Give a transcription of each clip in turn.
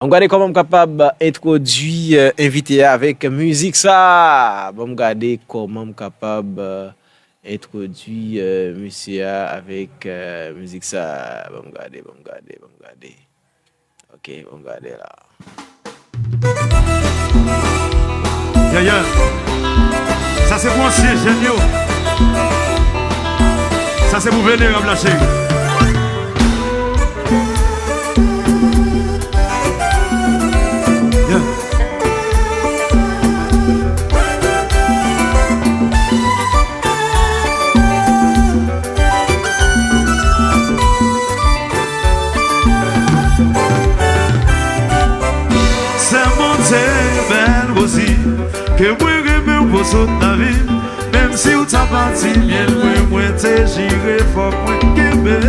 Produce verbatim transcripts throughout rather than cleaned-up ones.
An gade kòman m kapab entwodui, euh, envite a avèk mizik sa. Ban m gade kòman m kapab, euh, entwodui, euh, misye a avèk, euh, mizik sa. Ban m gade, ban m gade, ban m gade. Ok, ban m gade la. Yeah, yeah. Sa se pou ansyen jèn yo. Sa se pou venerab la, cheri. Yeah. Sèmante bèl Rozi, ke mwen renmen w pou tout lavi m. Menm si w ta pati byen lwen, mwen te jire fòk mwen kenbe w.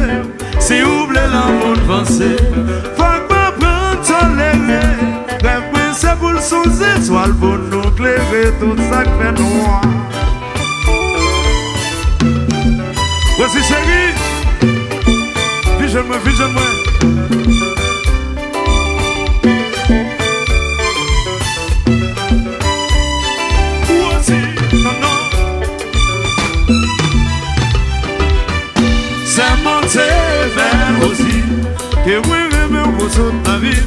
Si w vle lanmou n vanse, fòk mwen aprann tolere. Rèv mwen se pou l sou zetwal pou nou klere tout sa k fè nwa. Rozi cheri, vin jwenn mwen, vin jwenn mwen. Rozi, non, non. Sèmante bèl Rozi, ke mwen renmen w pou tout lavi m.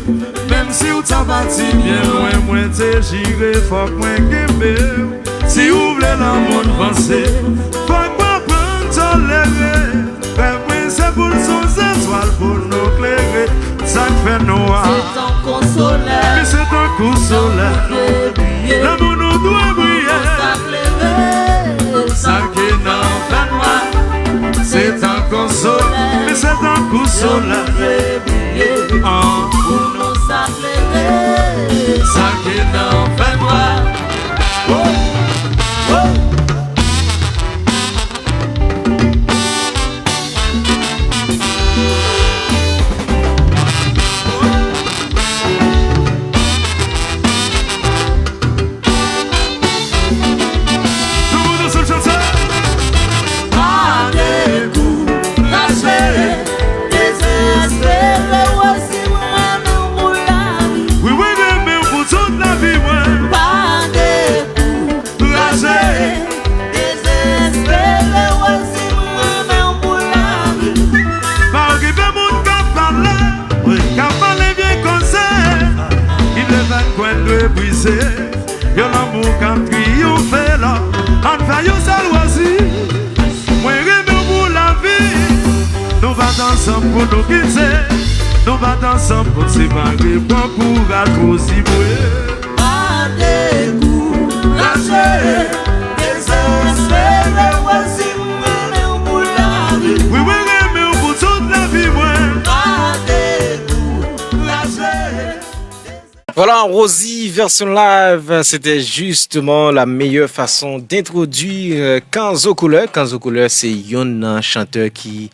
Menm si w ta pati byen lwen, mwen te jire fòk mwen kenbe w. Si w vle lanmou n vanse, fòk mwen aprann tolere. Rèv mwen se pou l sou zetwal pou nou klere sa k fè nwa. Se tankou solèy. Men se tankou solèy. Lanmou nou dwe briye. Sa ki nan fènwa, se tankou solèy. Men se tankou solèy. An. Pou nou sa klere. Sa ki nan fènwa. Oh, oh. Pa dekouraje, dezespere, Rozi, mwen renmen w pou lavi. Wi, mwen renmen w pou tout lavi mwen. Pa dekouraje, dezespere, Rozi, mwen renmen w pou lavi. Pa okipe moun k ap pale, k ap pale vye koze. Ki vle fè kwen dwe brize. Yon lanmou k ap triyonfe la. Ann fè yon sèl Rozi. Mwen renmen w pou lavi. Nou pa t ansanm pou nou kite. Nou pa t ansanm pou n separe. Pran kouraj Rozi mwen. Pa dekouraje, dezespere, Rozi, mwen renmen w pou lavi. Wi, mwen renmen w pou tout lavi mwen. Pa dekouraje. Voilà, Rozi version live, c'était justement la meilleure façon d'introduire, euh, Kanzo Couleur. Kanzo Couleur, se yonn nan chantè ki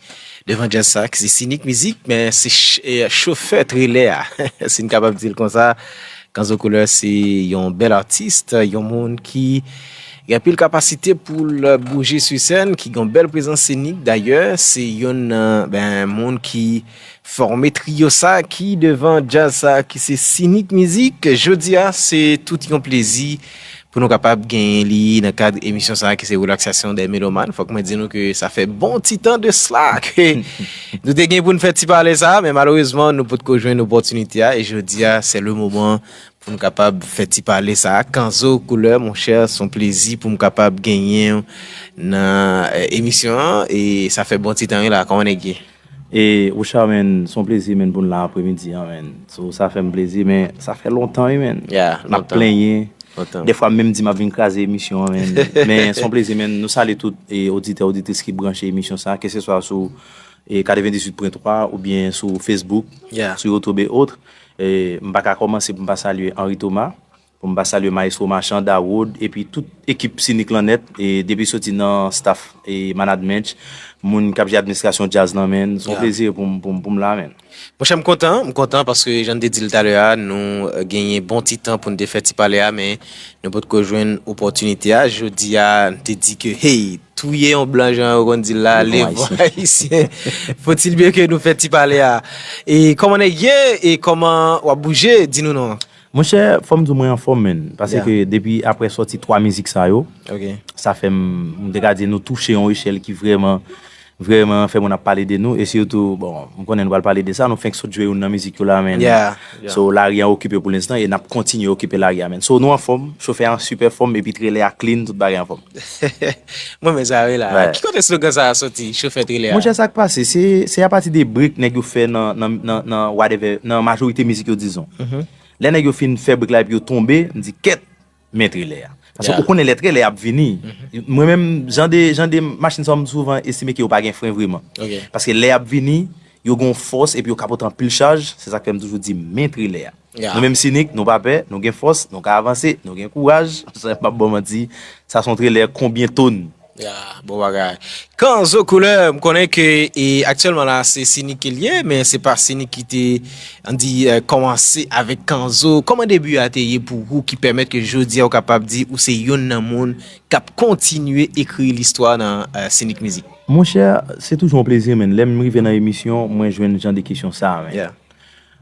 devan djaz sa, ki se Sinik Mizik, men se ch-, eh, chofè trelè a, si n kapab di l konsa. Kanzo Couleur se yon bèl atis, yon moun ki gen anpil kapasite pou l bouje sou sèn, ki gen yon bèl prezans senik. Dayè, se yonn nan, ben, moun ki fòme triyo sa ki devan djaz sa ki se Sinik Mizik. Jodi a, se tout yon plezi pou nou kapab genyen li nan kad emisyon sa ki se Relaxation des Mélomanes. Fòk mwen di nou ke sa fè bon ti tan de sla ke nou te gen pou n fè ti pale sa, men malerezman, nou potko jwenn opòtinite a, e jodi a, c'est le moment pou nou kapab fè ti pale sa. Kanzo Couleur, monchè, se yon plezi pou m kapab genyen w nan, eh, emisyon an, e sa fè bon ti tan wi la, kòman nèg ye? E, Woucha, men, se yon plezi, men, pou n la apremidi an, men. So, sa fè m plezi, men sa fè lontan, wi, men. Yeah, n ap lontan. Plenyen. Lontan. Dèfwa, m menm di m ap vin kraze emisyon an, men. Men se yon plezi, men. Nou salye tout, e, oditè, oditris ki branche emisyon sa, keseswa sou, e, katrevendizuit pwen twa oubyen sou Facebook, yeah, sou YouTube et autres. E, m pa ka kòmanse pou m pa salye Henri Thomas, pou m pa salye Maestro Machan, Dawood, epi tout ekip Sinik lan nèt, e depi soti nan staff e management, moun k ap jere administrasyon djaz lan, menn, se yon plezi pou m, pou m, pou m la, menn. Monchè, m kontan, m kontan paske jan n te di l talè a, nou, euh, genyen bon ti tan pou n te fè ti pale a, men nou potko jwenn opòtinite a. Jodi a, n te di ke, hey, touye yon blan jan yo konn di l la, le bon ayisyen. Faut-il mieux que nou fè ti pale a. E kòman nèg ye? E kòman w ap bouje? Di nou non. Monchè, fò m di w mwen anfòm, menn. Paske depi aprè sòti twa mizik sa yo, sa fè m, m te ka di nou touche yon echèl ki vrèman, vrèman fè moun ap pale de nou. E sitou, bon, m konnen nou pral pale de sa, nou fenk sot jwe youn nan mizik yo la, menn. So, lari an okipe pou lenstan e n ap kontinye okipe lari a, menn. So, nou anfòm, chofè an sipè fòm, epi trelè a clean, tout bagay anfòm. Mwen menm sa wi la. Ki kote slogan sa a soti, chofè trelè a? Monchè, sa k pase, se, se apati de break nèg yo fè nan, nan, nan, nan whatever, nan majorite mizik yo, dizon. Lè nèg yo fin fè break la epi yo tonbe, m di, kèt, men trelè a. Paske ou konnen lè trelè ap vini. Mwen menm, jan de, jan de machin sa yo, m souvan estime ke yo pa gen fren vrèman. Paske lè ap vini, yo gen yon fòs epi yo ka pote anpil chaj, se sa k fè m toujou di men trelè a. Nou menm Sinik, nou pa pè, nou gen fòs, nou ka avanse, nou gen kouraj. Sa m p ap ba w manti, sa se yon trelè konbyen tonn. Ya, bon bagay. Kanzo Koulè, m konnen ke e, aktyèlman la, se Sinik ke l ye, men se pa Sinik ki te, ann di, eh, kòmanse avèk Kanzo. Kòman debi a te ye pou ou ki pèmèt ke jodi a ou kapab di ou se youn nan moun k ap kontinye ekri listwa nan eh, Sinik Mizik? Monchè, se toujou yon plezi, menn. Lè m rive nan emisyon, mwen jwenn jan de kesyon sa a, menn.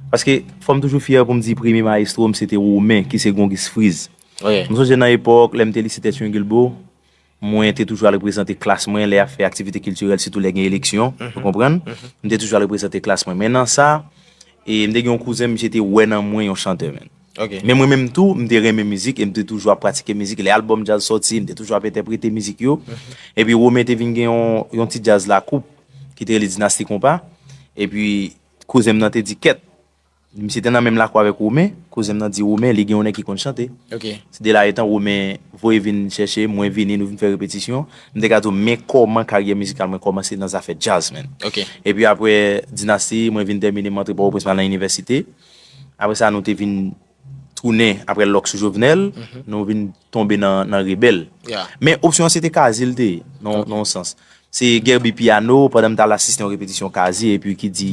Paske fò m toujou fyè pou m di premye mayestwo m, se te Romen, ki se Gongis Friz. M sonje nan epòk, lè m te lise Tèt Yon Gilbo, mwen te toujou al reprezante klas mwen lè y ap fè aktivite kiltirèl, sitou lè gen eleksyon, ou konprann? M te toujou al reprezante klas mwen. Men nan sa, e m te gen yon kouzen m, misye te wè nan mwen yon chantè, menn. Men mwen menm tou, m te renmen mizik e m te toujou ap pratike mizik. Lè albòm djaz sòti, m te toujou ap entèprete mizik yo. Epi Romen te vin gen yon, yon ti djaz lakoup ki te rele Dinasti Konpa. Epi kouzen m nan te di, kèt, misye te nan menm lakou avèk Romen, kouzen m nan di Romen, li gen yon nèg ki konn chante. Se de la etan Romen voye vin chèche m, mwen vini, nou vin fè repetisyon. M te ka di w, men kòman karyè mizikal mwen kòmanse nan zafè djaz, menn. Epi aprè Dinasti, mwen vin tèmine, m antre Pòtoprens, m al nan inivèsite. Aprè sa, nou te vin tounen, aprè Lòk sou Jovenel, nou vin tonbe nan, nan Rebèl. Men opsyon an, se te Kazi l te ye, nan, nan yon sans. Se Guerby Piano, pandan m t al asiste yon repetisyon Kazi, epi ki di,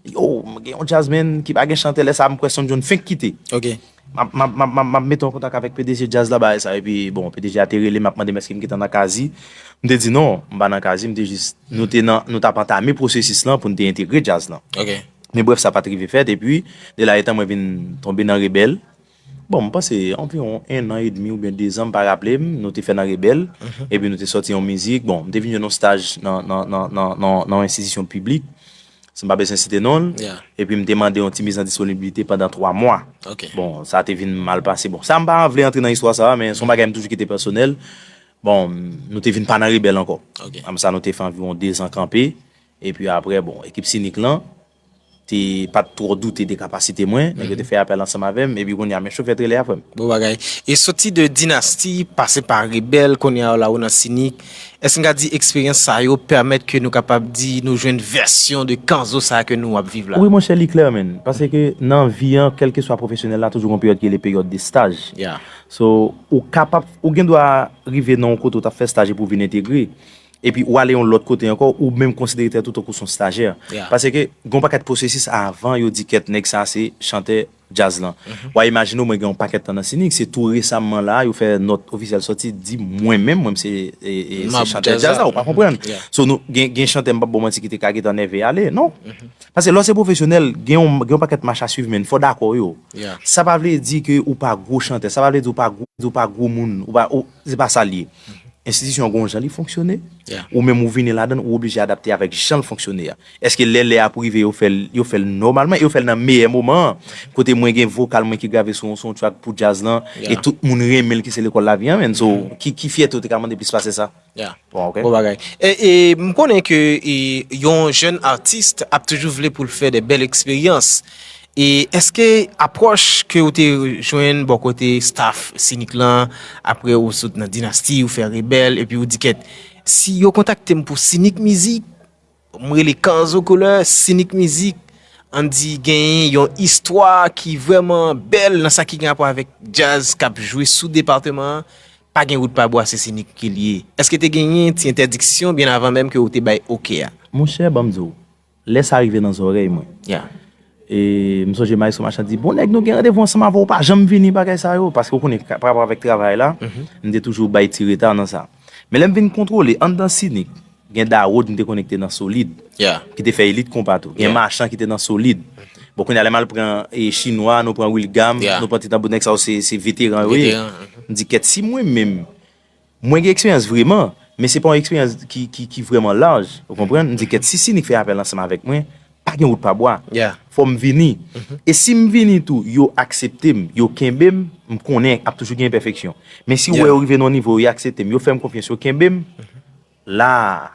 yo, m gen yon djazmenn ki pa gen chantè, lè sa a, m kwè Sound John fenk kite. M ap, m ap, m ap, m ap, m ap mete w an kontak avèk P D G djaz la, bagay sa. Epi, bon, P D G a te rele m, ap mande m èske m gentan nan Kazi. M te di non, m pa nan Kazi, m te jis, nou te nan, nou t ap antame pwosesis lan pou n te entegre djaz lan. Men brèf, sa pa t rive fèt, epi, de la etan mwen vin tonbe nan Rebèl. Bon, m panse anviwon en an edmi oubyen dezan, m pa raple m, nou te fè nan Rebèl, epi nou te sòti yon mizik. Bon, m te vin jwenn yon staj nan, nan, nan, nan, nan, nan yon enstitisyon piblik, si m pa bezwen site non l, epi m te mande yon ti miz an disponibilite pandan twa mwa. Bon, sa te vin mal pase. Bon, sa m pa vle antre nan istwa sa a, men se yon bagay m toujou kite pèsonèl. Bon, nou te vin pa nan Rebèl ankò. Apre sa, nou te fè anviwon dezan kanpe. Epi aprè, bon, ekip Sinik lan te pa t twò doute de kapasite mwen. Nèg yo te fè apèl ansanm avè m. Epi kounye a, men chofè trelè a, frè m. Bon bagay. E soti de Dinasti, pase pa Rebèl, kounye a la ou nan Sinik. Èske n ka di eksperyans sa yo pèmèt ke nou kapab di nou jwenn vèsyon de Kanzo sa ke nou ap viv la? Wi, monchè, li klè, menn. Paske nan vi an, kèlkeswa pwofesyonèl la, toujou gon peryòd ki rele peryòd de staj. So, ou kapab, ou gen dwa rive nan yon kote ou t ap fè staj epi ou vin entegre. Epi ou ale yon lòt kote ankò, ou menm konsidere tèt ou tankou se yon stajyè. Paske gen yon pakèt pwosesis avan yo di kèt nèg sa se chantè djaz lan. W a imajine w, mwen gen yon pakèt tan nan Sinik, se tou resaman la yo fè nòt ofisyèl sòti di mwen menm, mwen se, e, e, se chantè djaz la, ou pa konprann. So, nou, gen, gen chantè, m p ap ba w manti, ki te ka gentan nève ale, non. Paske lè w se pwofesyonèl, gen yon, gen yon pakèt mach a swiv, men fò w dakò yo. Sa pa vle di ke ou pa gwo chantè, sa pa vle di ou pa gwo, ou pa gwo moun, ou pa, ou, se pa sa l ye. Enstitisyon an gen yon jan li fonksyone, ou menm ou vini ladan l, ou oblije adapte avèk jan l fonksyone a. Èske lè lè ap rive, yo fè l, yo fè l nòmalman, e yo fè l nan meyè moman an, kote mwen gen vokal mwen ki grave sou yon soundtrack pou djaz lan, e tout moun renmen l, ki se lekòl lavi an, menn. So, ki, ki fyète w te ka mande plis pase sa? Bon, ok. Bon bagay. E, e, m konnen ke, e, yon jèn atis ap toujou vle pou l fè de bèl eksperyans. E èske apwòch ke w te jwenn bò kote staff Sinik lan, apre ou sot nan Dinasti, ou fè Rebèl, epi ou di kèt, si yo kontakte m pou Sinik Mizik, m rele Kanzo Koulè, Sinik Mizik, Andy genyen yon istwa ki vrèman bèl nan sa ki gen rapò avèk djaz k ap jwe sou depatman an. Pa gen wout pa bwa, se Sinik ki l ye. Èske te genyen ti entèdiksyon byen avan menm ke w te bay oke a? Monchè, ban m di w, lè sa rive nan zòrèy mwen, Yeah. e m sonje Maestro Machan di, "Bon, nèg, nou gen randevou ansanm avè w, ou pa janm vini, bagay sa yo." Paske ou konnen, pa rapò avèk travay la, m te toujou bay ti reta nan sa. Men lè m vin kontwole, anndan Sinik, gen Dawod m te konekte nan Solid, Yeah. ki te fè Elit Konpa tou. Gen Yeah. Machan ki te nan Solid. Bon, kounye a lè m al pran e, Chinwa, nou pran Wilgam, Yeah. nou pran Ti Tanbou, nèg sa yo se, se veteran yo ye. Veteran, mhm. M di, "Kèt, si mwen menm, mwen gen eksperyans vrèman, men se pa yon eksperyans ki, ki, ki vrèman laj." Ou konprann? M di, "Kèt, si Sinik fè apèl ansanm avèk mwen, pa gen wout pa bwa. Yeah. Fò m vini." E si m vini tou, yo aksepte m, yo kenbe m, m konnen ap toujou gen enpèfeksyon. Men si w Yeah. wè yo rive nan yon nivo, yo aksepte m, yo fè m konfyans, yo kenbe m, la,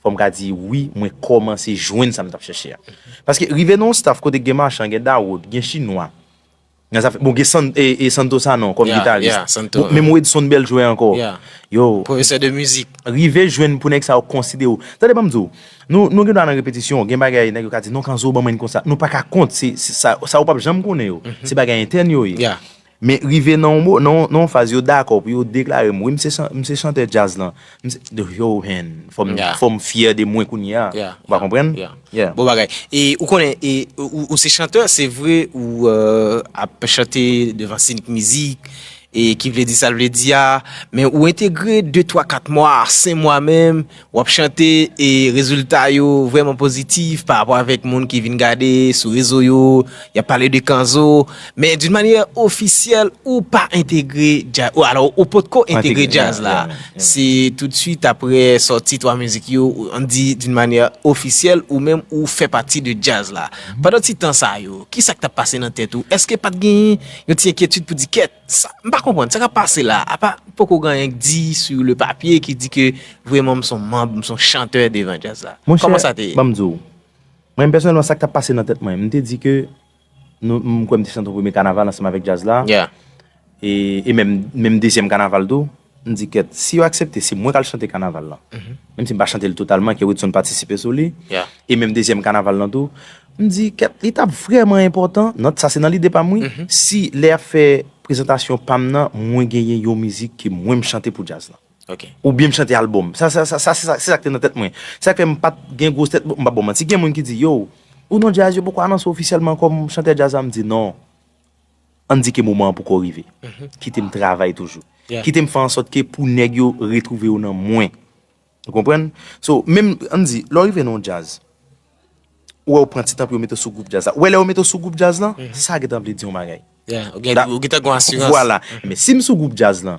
fò m ka di wi, mwen kòmanse jwenn sa m t ap chèche a. Paske rive nan yon staff kote gen Machan, gen Dawod, gen Chinwa, nan zafè, bon, gen San, e, e Santo Sanon kòm Yeah, gitaris. Yeah, Santo, Bon, menm Wedson Beljouen ankò. Yeah. Yo, Pwofesè de mizik. Rive jwenn pou nèg sa yo konsidere w. Tande, ban m di w, nou, nou gen dwa nan repetisyon, gen bagay nèg yo ka di, "Non, Kanzo, ban mwen konsa." Nou pa ka kont, se, se sa, sa ou p ap janm konnen yo. Se bagay entèn yo ye. Yeah. Men rive nan yon mo-, nan, nan yon faz, yo dakò pou yo deklare m, "Wi, m se chan-, m se chantè djaz lan." M se, yo, hen, fò m, Yeah. fò m fyè de mwen kounye a. Yeah, Ou pa yeah, konprann? Yeah. Yeah. Bon bagay. E ou konnen, e, ou, ou se chantè, se vre, ou euh, ap chante devan Sinik Mizik, e ki vle di sa l vle di a, men ou entegre de, twa, kat mwa, senk mwa menm, w ap chante, e rezilta yo vrèman pozitif pa rapò avèk moun ki vin gade sou rezo yo, y ap pale de Kanzo, men d'une manière officielle, ou pa entegre djaz, ou, alò, ou potko entegre Entegre, djaz la. yeah, yeah, yeah. Se toutswit apre sòti twa mizik yo, ou, ann di d'une manière officielle, ou menm ou fè pati de djaz la. Pandan ti tan sa yo, ki sa k t ap pase nan tèt ou? Èske pa t genyen yon ti enkyetid pou di, "Kèt, sa, m pa konprann, sa k ap pase la?" Apa poko gen anyen k di sou le papye ki di ke vrèman m se yon manm, m se yon chantè devan djaz la. Monchè, Kòman sa te ye? Ban m di w, mwen pèsonèlman, sa k t ap pase nan tèt mwen, m te di ke nou, m kwè m te chante yon premye kanaval ansanm avèk djaz la. Yeah. E, e menm, menm dezyèm kanaval tou, m di, "Kèt, si yo aksepte, se mwen k al chante kanaval lan." Menm si m pa chante l totalman, ke Woodson patisipe sou li. Yeah. E menm dezyèm kanaval lan tou, m di, "Kèt, li t ap vrèman enpòtan." Nan, sa se nan lide pa m, wi. Si lè y ap fè prezantasyon pa m nan, mwen genyen yon mizik ke mwen m chante pou djaz lan. Ok. Oubyen m chante albòm. Sa, sa, sa, sa, se sa, se sa k te nan tèt mwen. Se sa k fè m pa t gen gwo tèt, m p ap ba w manti. Gen moun ki di, "Yo, ou nan djaz, yo poko anonse w ofisyèlman kòm chantè djaz la?" M di, "Non. Ann di ke moman an poko rive." Kite m travay toujou. Yeah. Kite m fè ansòt ke pou nèg yo retwouve yo nan mwen. Ou konprann? So, menm, ann di, lè w rive nan yon djaz, ou wè yo pran ti tan pou yo mete w sou gwoup djaz la. Ou wè lè yo mete w sou gwoup djaz lan, sa gentan vle di yon bagay. Yeah, ou gen, Da- ou gentan gen asirans. Vwala. Men si m sou gwoup djaz lan,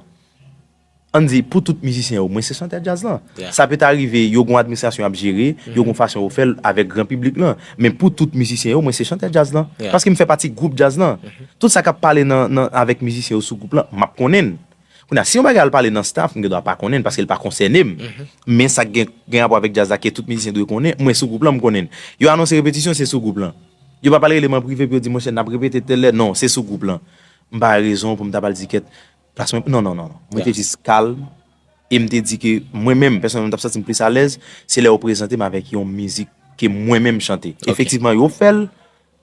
ann di, pou tout mizisyen yo, mwen se chantè djaz lan. Yeah. Sa pèt arive, yo gon administrasyon y ap jere, yo gon fason yo fè l avèk gran piblik lan. Men pou tout mizisyen yo, mwen se chantè djaz lan. Yeah. Paske m fè pati gwoup djaz lan. Tout sa k ap pale nan, nan, avèk mizisyen yo sou gwoup lan, m ap konnen l. Kounye a, si yon bagay al pale nan staff, m gen dwa pa konnen l paske l pa konsène m. Men sa k gen, gen rapò avèk djaz la ke tout mizisyen dwe konnen, mwen sou gwoup lan, m konnen l. Yo anonse repetisyon, se sou gwoup lan. Yo pa pale rele m an prive pou yo di, "Monchè, n ap repete tèl lè." Non, se sou gwoup lan. M pa rezon pou m ta pral di, "Kèt, plas mwen." Non, non, non, non. Mwen te Yeah. jis kalm. E m te di ke mwen menm, pèsonèlman, m t ap santi m plis alèz, se lè yo prezante m avèk yon mizik ke mwen menm m chante. Ok. Efektivman, yo fè l,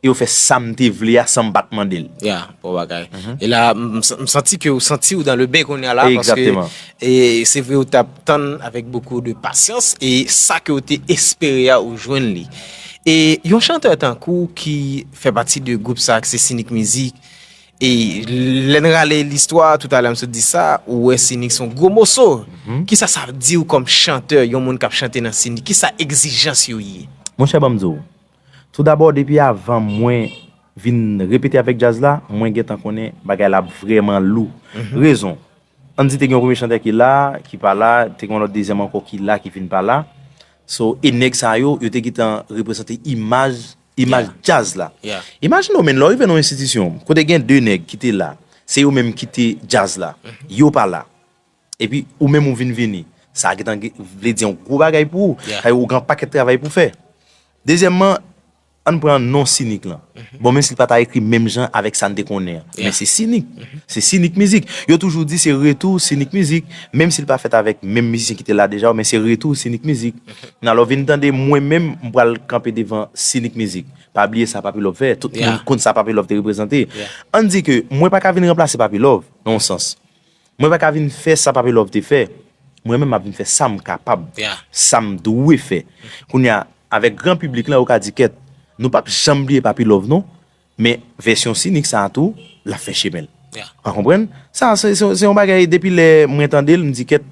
e yo fè sa m te vle a san m pa t mande l. Ya, bon bagay. E la, m, m, m santi ke ou santi ou dans le bain kounye a la, paske Exactement. e, se vre ou t ap tann avèk beaucoup de patience, e sa ke ou te espere a, ou jwenn li. E yon chantè tankou ki fè pati de gwoup sa, ki se Sinik Mizik, e lè n rale listwa, toutalè m sot di sa, ou wè Sinik se yon gwo moso. Kisa sa di w kòm chantè, yon moun k ap chante nan Sinik? Kisa egzijans yo ye? Monchè, ban m di w, toudabò, depi avan mwen vin repete avèk djaz la, mwen gentan konnen bagay la ap vrèman lou. Rezon, ann di te gen yon premye chantè ki la, ki pa la, te gen yon lòt dezyèm ankò ki la, ki vin pa la. So, e nèg sa yo, yo te gentan reprezante imaj, imaj Yeah. djaz la. Yeah. Imajine w, men lè w rive nan yon enstitisyon, kote gen de nèg ki te la, se yo menm ki te djaz la, yo pa la. Epi ou menm ou vin vini. Sa gentan gen- vle di yon gwo bagay pou ou. Yeah. Sa ou gen yon pakèt travay pou fè. Dezyèmman, Ann pran non Sinik lan. Bon, menm si l pa ta ekri menm jan avèk sa n te konnen an. Men se Sinik. Se Sinik Mizik. Yo toujou di se retou Sinik Mizik. Menm si l pa fèt avèk menm mizisyen ki te la deja yo, men se retou Sinik Mizik. Nan lè w vin tande mwen menm, m pral kanpe devan Sinik Mizik. Pa bliye sa Papi Love fè. Tout moun konn sa Papi Love te reprezante. Ann di ke mwen pa ka vin ranplase Papi Love, nan yon sans. Mwen pa ka vin fè sa Papi Love te fè. Mwen menm, m ap vin fè sa m kapab, sa m dwe fè. Kounye a, avèk gran piblik lan, yo ka di, kèt, nou p ap janm bliye Papi Love non, men vèsyon Sinik sa a tou, l ap fè chemen l. Ou konprann? Sa, se, se, se yon bagay, depi lè mwen tande l, m di, kèt,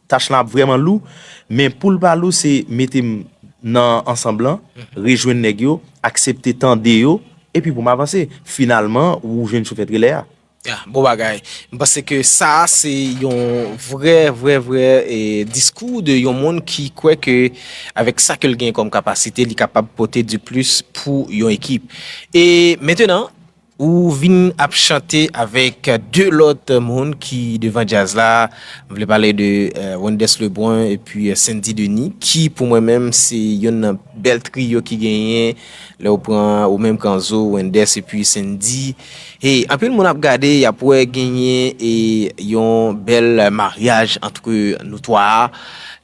tach lan ap vrèman lou, men pou l pa lou, se mete m nan ansanm lan, rejwenn nèg yo, aksepte tande yo, epi pou m avanse. Finalman, ou jwenn choufè trelè a. Ya, bon bagay. M panse ke sa a se yon vrè, vrè, vrè, e, diskou de yon moun ki kwè ke avèk sa ke l gen kòm kapasite, li kapab pote du plus pou yon ekip. E mentenan, ou vin ap chante avèk de lòt moun ki devan djaz la. M vle pale de, e, Wenders Lebrun epi, e, Sandy Denis, ki pou mwen menm se youn nan bèl triyo ki genyen. Lè w pran ou menm Kanzo, Wenders epi Sandy, hey, anpil moun ap gade, y ap wè genyen e yon bèl maryaj antre nou twa a.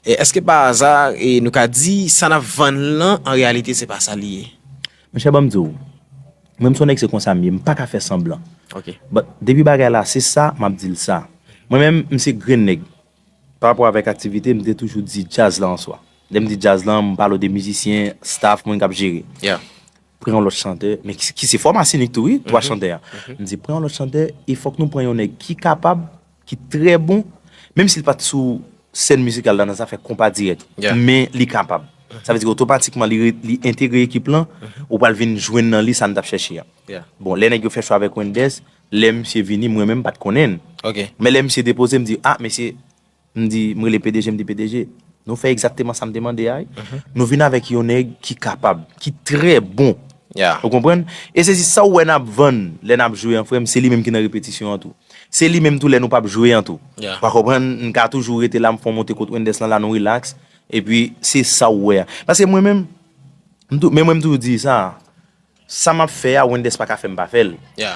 E èske pa aza, e nou ka di sa n ap vann lan, an reyalite, se pa sa li ye? Monchè, ban m di w, mwen, m se yon nèg, se konsa m ye, m pa ka fè sanblan. But depi bagay la se sa, m ap di l sa. Mwen menm, m se grenn nèg. Pa rapò avèk aktivite, m te toujou di djaz la an swa. Lè m di djaz la, m pale w de mizisyen, staff, moun k ap jere. Pran yon lòt chantè, men ki, ki se fòma Sinik tou, wi, twa chantè a. M di, pran yon lòt chantè, e fòk nou pran yon nèg ki kapab, ki trè bon, menm si l pa t sou sèn mizikal la nan zafè konpa dirèk, men li kapab. Sa vle di otomatikman li re-, li entegre ekip lan, ou pral vin jwenn nan li sa n t ap chèche a. Bon, lè nèg yo fè chwa avèk Wenders, lè misye vini, mwen menm m pa t konnen l. Men lè misye depoze, m di, a, mesye, m di, m rele P D G, m di, P D G, nou fè egzakteman sa m te mande a, wi. Nou vin avèk yon nèg ki kapab, ki trè bon. Ou konprann? E se jis sa w wè n ap vann lè n ap jwe an, frè m, se li menm ki nan repetisyon an tou. Se li menm tou lè nou p ap jwe an tou. Ou konprann? M ka toujou rete la, m fè yon monte kot Wenders lan la, nou rilaks. Epi, se sa w wè a. Paske mwen menm, m tou, men mwen m toujou di sa, sa m ap fè a, Wenders pa ka fè m pa fè l.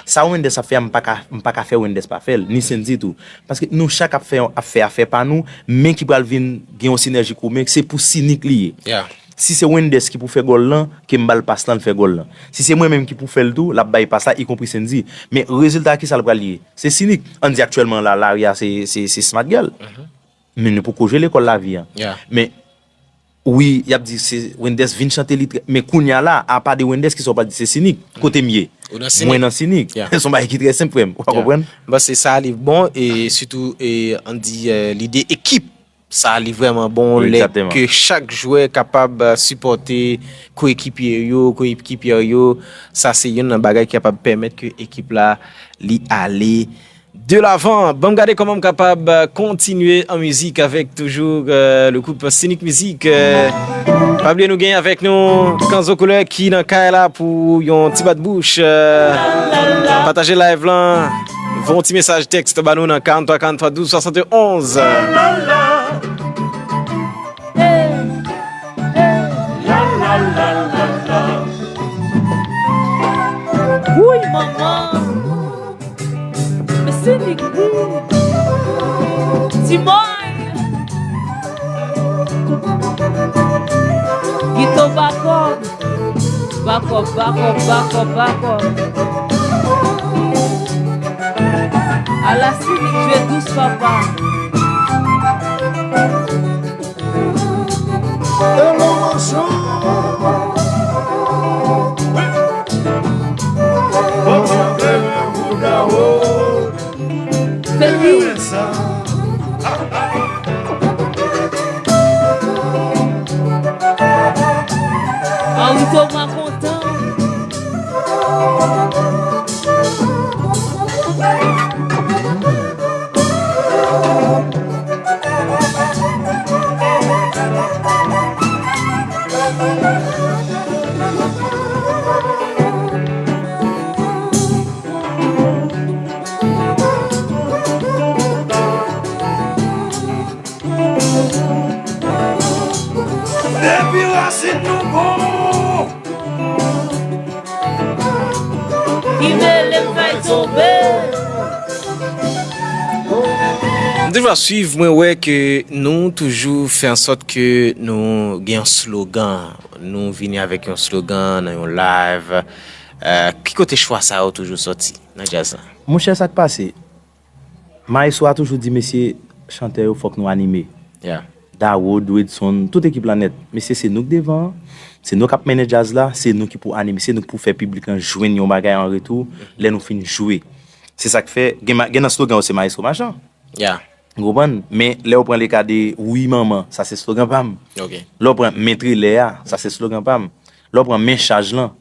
Sa Wenders ap fè a, m pa ka, m pa ka fè Wenders pa fè l, ni Sandy tou. Paske nou chak ap fè, ap fè afè pa nou, men ki pral vin gen yon sinèji komen, se pou Sinik li ye. Si se Wenders ki pou fè gòl lan, ke m ba l pas lan, l fè gòl lan. Si se mwen menm ki pou fè l tou, l ap bay pas la, ikonpri Sandy. Men rezilta a, kisa l pral ye? Se Sinik. Ann di aktyèlman la, lari a se, se, se Smart Girl. Men nou poko jwe lekòl lavi a. Men wi, y ap di se Wenders vin chante li trè, men kounye a la, apa de Wenders, kisa w pral di se Sinik? Kote m ye? Mwen nan Sinik. Se yon bagay ki trè senp, frè m. Ou konprann? Bon, se sa li bon, e sitou, e, ann di, e, lide ekip. Sa li vrèman bon lè ke chak jwè kapab, e, sipòte koekipye yo, koekipyè yo. Sa se youn nan bagay ki kapab pèmèt ke ekip la li ale de lavan. Ban m gade kòman m kapab, e, kontinye an mizik avèk toujou, e, le groupe Scénic Musique. E, pa bliye nou gen avèk nou Kanzo Koulè ki nan kay la pou yon ti bat bouch. E, pataje live lan. Voye yon ti mesaj tèks ba nou nan karant twa karant twa douz swasannde onz. Wouy, manman. Men se li k di. Timoy. Gito bakòb. Bakòp, bakòp, bakòp, bakòp. Ala Sinik jwe dous, papa. Hello, manchon. Wi. Bon, bon, bon, bon, bon, bon. Fè li. Ann tou mwen kontan. Toujou ap swiv, mwen wè ke nou toujou fè an sòt ke nou gen yon slogan. Nou vini avèk yon slogan nan yon live. Euh, ki kote chwa sa yo toujou sòti nan djaz la? Monchè, sa k pase? Maestro a toujou di, mesye, chantè yo, fòk nou anime. Yeah. Dawood, Wedson, tout ekip la nèt. Mesye, se nou k devan an. Se nou k ap mennen djaz la. Se nou ki pou anime. Se nou ki pou fè piblik lan jwenn yon bagay an retou lè nou fin jwe. Se sa k fè, gen, ma- gen nan slogan yo, se Maestro Machan. Yeah. Ou konprann? Men lè w pran le ka de Wi Manman, sa se slogan pa m. Ok. Lè w pran Men Trelè a, sa se slogan pa m. Lè w pran Men Chaj lan.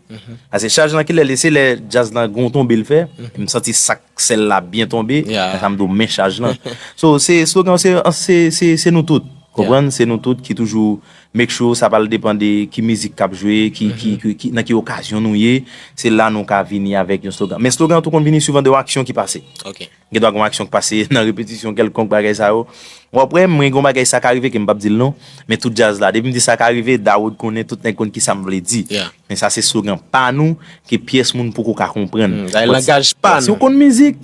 Paske chaj lan, kilè l ye? Se lè djaz lan gon tonbe l fè. M santi sak sèl la byen tonbe. Yeah. Sa m di w, Men Chaj lan. So, se slogan, se, se, se, se nou tout. Konprann? Se nou tout ki toujou make sure, sa pral depann de ki mizik k ap jwe, ki, ki, ki, ki, nan ki okazyon nou ye. Se la nou ka vini avèk yon slogan. Men slogan an tou konn vini suivan de yon aksyon ki pase. Ok. Gen dwa gen yon aksyon k pase nan repetisyon kèlkonk, bagay sa yo. W ap wè, mwen, gen yon bagay sa ka rive ke m p ap di l non, men tout djaz la, depi m di sa ka rive, Dawood konnen, tout nèg konn ki sa m vle di. Yeah. Men sa se slogan pa nou, ke pyès moun poko ka konprann. Mm, sa e langaj pa nou. Si w konn mizik,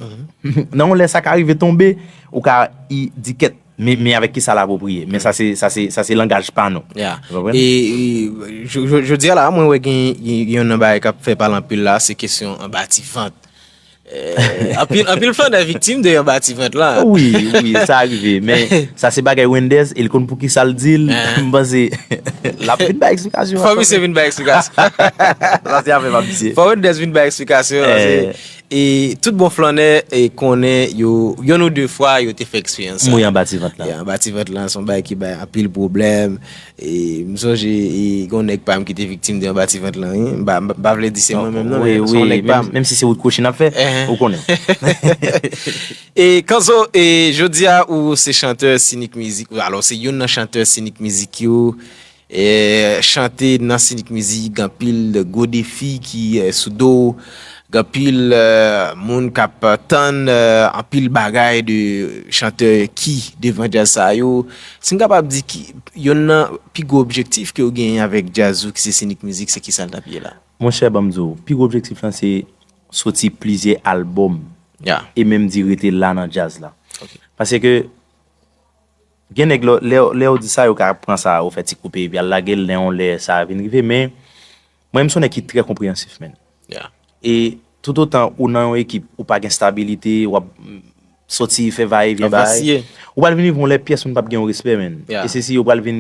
nan yon lè sa ka rive tonbe, ou ka i- di kèt, men, men avèk ki sa l apwopriye. Men sa se, sa se, sa se langaj pa nou. Yeah. Ou konprann? E, e, j- j- jodi a la, mwen wè gen, gen, gen yon nan bagay k ap fè pale anpil la, se kesyon anba ti vant. Eh, anpil, anpil flannè viktim de anba ti vant lan. Wi, wi, sa rive. Men sa se bagay Wenders, e l konn pou ki sa l di l. M panse l ap vin bay eksplikasyon. Fò misye vin bay eksplikasyon. Sa se afè pa misye. Fò Wenders vin bay eksplikasyon. Eh. E tout bon flannè e konnen yo, yonn ou de fwa, yo te fè eksperyans sa. Mouri anba ti vant lan. Yeah, anba ti vant lan, se yon bagay ki bay anpil pwoblèm. E m sonje, e gen yon nèg pa m ki te viktim de anba ti vant lan, wi. M pa, m pa vle di se mwen menm non, men se yon nèg pa m. Menm si se wout kwochi n ap fè, ou konnen. E Kanzo, e jodi a ou se chantè Sinik Mizik, alò se youn nan chantè Sinik Mizik yo, e chante nan Sinik Mizik, gen anpil gwo defi ki, e, sou do w, gen anpil, e, moun k ap tann, e, anpil bagay de chantè ki devan djaz sa yo. Si n kapab di ki, yonn nan pi gwo objektif ke w genyen avèk djaz ou ki se Sinik Mizik, se kisa l t ap ye la? Monchè, ban m di w, pi gwo objektif lan se soti plizyè albòm. Yeah. E menm di rete la nan djaz la. Ok. Paske gen nèg lè, lè, lè w di sa, yo ka pran sa, yo fè ti koupe, epi al lage l, lè yon lè sa vin rive, men mwen, m se yon nèg ki trè konpreyansif, menn. Yeah. E toutotan ou nan yon ekip, ou pa gen stabilite, w ap soti, fè va e vyen, va e. Ou pral vin rive yon lè pyès moun p ap gen yon respè, menn. Yeah. E se si yo pral vin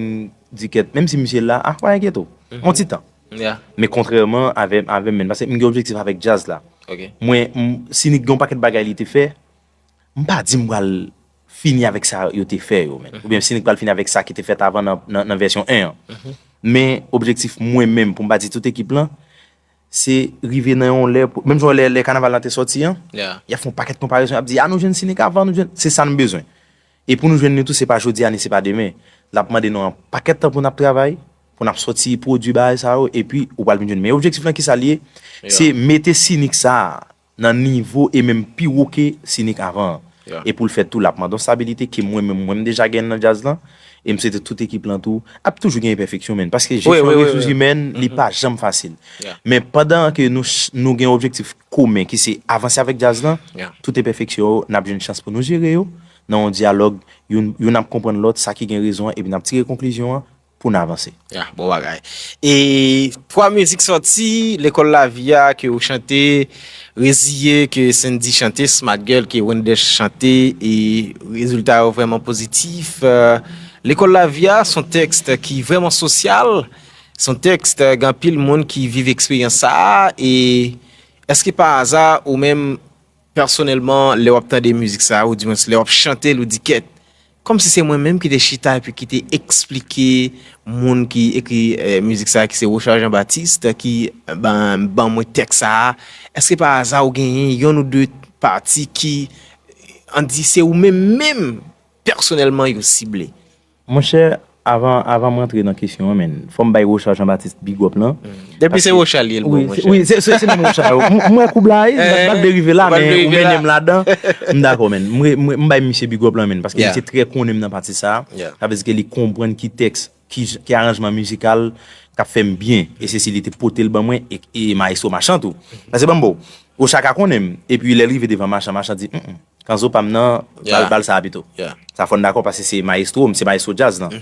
di kèt, menm si misye la, ah, pa enkyete w. Yon ti tan. Yeah. Men kontrèman avè, avè m, menn, paske m gen objektif avèk djaz la. Ok. Mwen, m- Sinik gen yon pakèt bagay li te fè, m pa di m pral fini avèk sa yo te fè yo, menn. Oubyen Sinik pral fini avèk sa ki te fèt avan nan, nan, nan vèsyon en an. Men objektif mwen menm, pou m pa di tout ekip lan, se rive nan yon lè, pou- menm jan lè, lè kanaval lan te sòti an, yeah, y ap fè yon pakèt konparezon, y ap di, "Ah, nou jwenn Sinik avan, nou jwenn," se sa n bezwen. E pou nou jwenn li tou, se pa jodi a, ni se pa demen. L ap mande nou yon pakèt tan pou n ap travay, pou n ap sòti pwodui bagay sa yo, epi ou pral vin jwenn. Men objektif lan, kisa l ye? Yeah. Se mete Sinik sa a nan nivo e menm pi wo ke Sinik avan an. Yeah. E pou l fèt tou, l ap mande yon stabilite ke mwen menm, mwen m deja gen nan djaz lan, e m swete tout ekip lan tou. Ap toujou gen enpèfeksyon, menn, paske jesyon resous imèn, li pa janm fasil. Yeah. Men pandan ke nou, ch- nou gen objektif komen ki se avanse avèk djaz lan, yeah, tout enpèfeksyon yo, n ap jwenn chans pou nou jere yo nan yon dyalòg, youn, youn ap konprann lòt, sa ki gen rezon an, epi n ap tire konklizyon an pou n avanse. Ya, bon bagay. E twa mizik sòti, Lekòl Lavi a ke ou chante, Reziye ke Sendy chante, Smart Girl ke Wenders chante, e rezilta yo vrèman pozitif. Euh, Lekòl Lavi a, se yon tèks ki vrèman sosyal, se yon tèks, euh, gen anpil moun ki viv eksperyans sa a, e èske pa aza ou menm, pèsonèlman, lè w ap tande mizik sa a, oudimwens lè w ap chante l, ou di, "Kèt, kòmsi se mwen menm ki te chita epi ki te eksplike moun ki ekri, eh, mizik sa a, ki se Rochard Jean Baptiste, ki, eh, ban, ban mwen tèks sa a." Èske pa aza ou genyen yonn ou de pati ki, ann di, se ou menm menm pèsonèlman yo sible? Monchè, avan, avan m rantre nan kesyon an, menn, fò m bay Rochard Jean Baptiste big up lan. Depi se Rochard li ye, l bon, monchè. Wi, se, se, se menm Rochard yo. M, m wè koub la, wi, m pa t vle rive la, men ou mennen m ladan. M dakò, menn. M, m, m bay misye big up lan, menn, paske misye trè konnen m nan pati sa a. Sa vle di ke li konprann ki tèks, ki, ki aranjman mizikal k ap fè m byen. E se si li te pote l ban mwen, e, e Maestro Machan tou. Paske ban m bo, Rochard ka konnen m. Epi lè l rive devan Machan, Machan di, "Mm, mm." Kanzo pa m nan, bal, bal sa a pito. Sa fò n dakò paske se mayestwo m, se mayestwo djaz lan.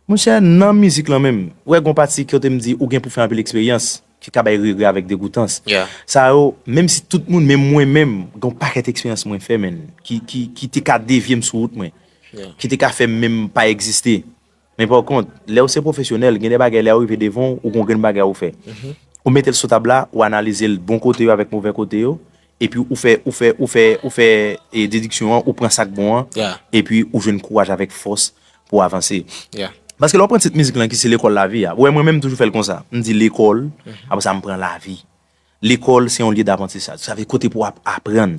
Monchè, nan mizik lan menm, ou wè gon pati kote m di ou gen pou fè anpil eksperyans, ki ka bay regrè avèk degoutans. Sa yo, menm si tout moun, menm mwen menm, gon pakèt eksperyans mwen fè, menn, ki, ki, ki te ka devye m sou wout mwen, ki te ka fè m menm pa egziste. Men pa kont, lè w se pwofesyonèl, gen de bagay lè yo rive devan w, ou gon grenn bagay ou fè. Ou mete l sou tab la, ou analize l bon kote yo avèk movè kote yo, epi ou fè, ou fè, ou fè, ou fè e, dediksyon an, ou pran sa k bon an, epi ou jwenn kouraj avèk fòs pou w avanse. Paske lè w pran tit mizik lan ki se lekòl lavi a, ou wè mwen menm m toujou fè l konsa. M di lekòl, apre sa m pran lavi. Lekòl se yon lye daprantisaj. Sa vle kote pou w ap aprann.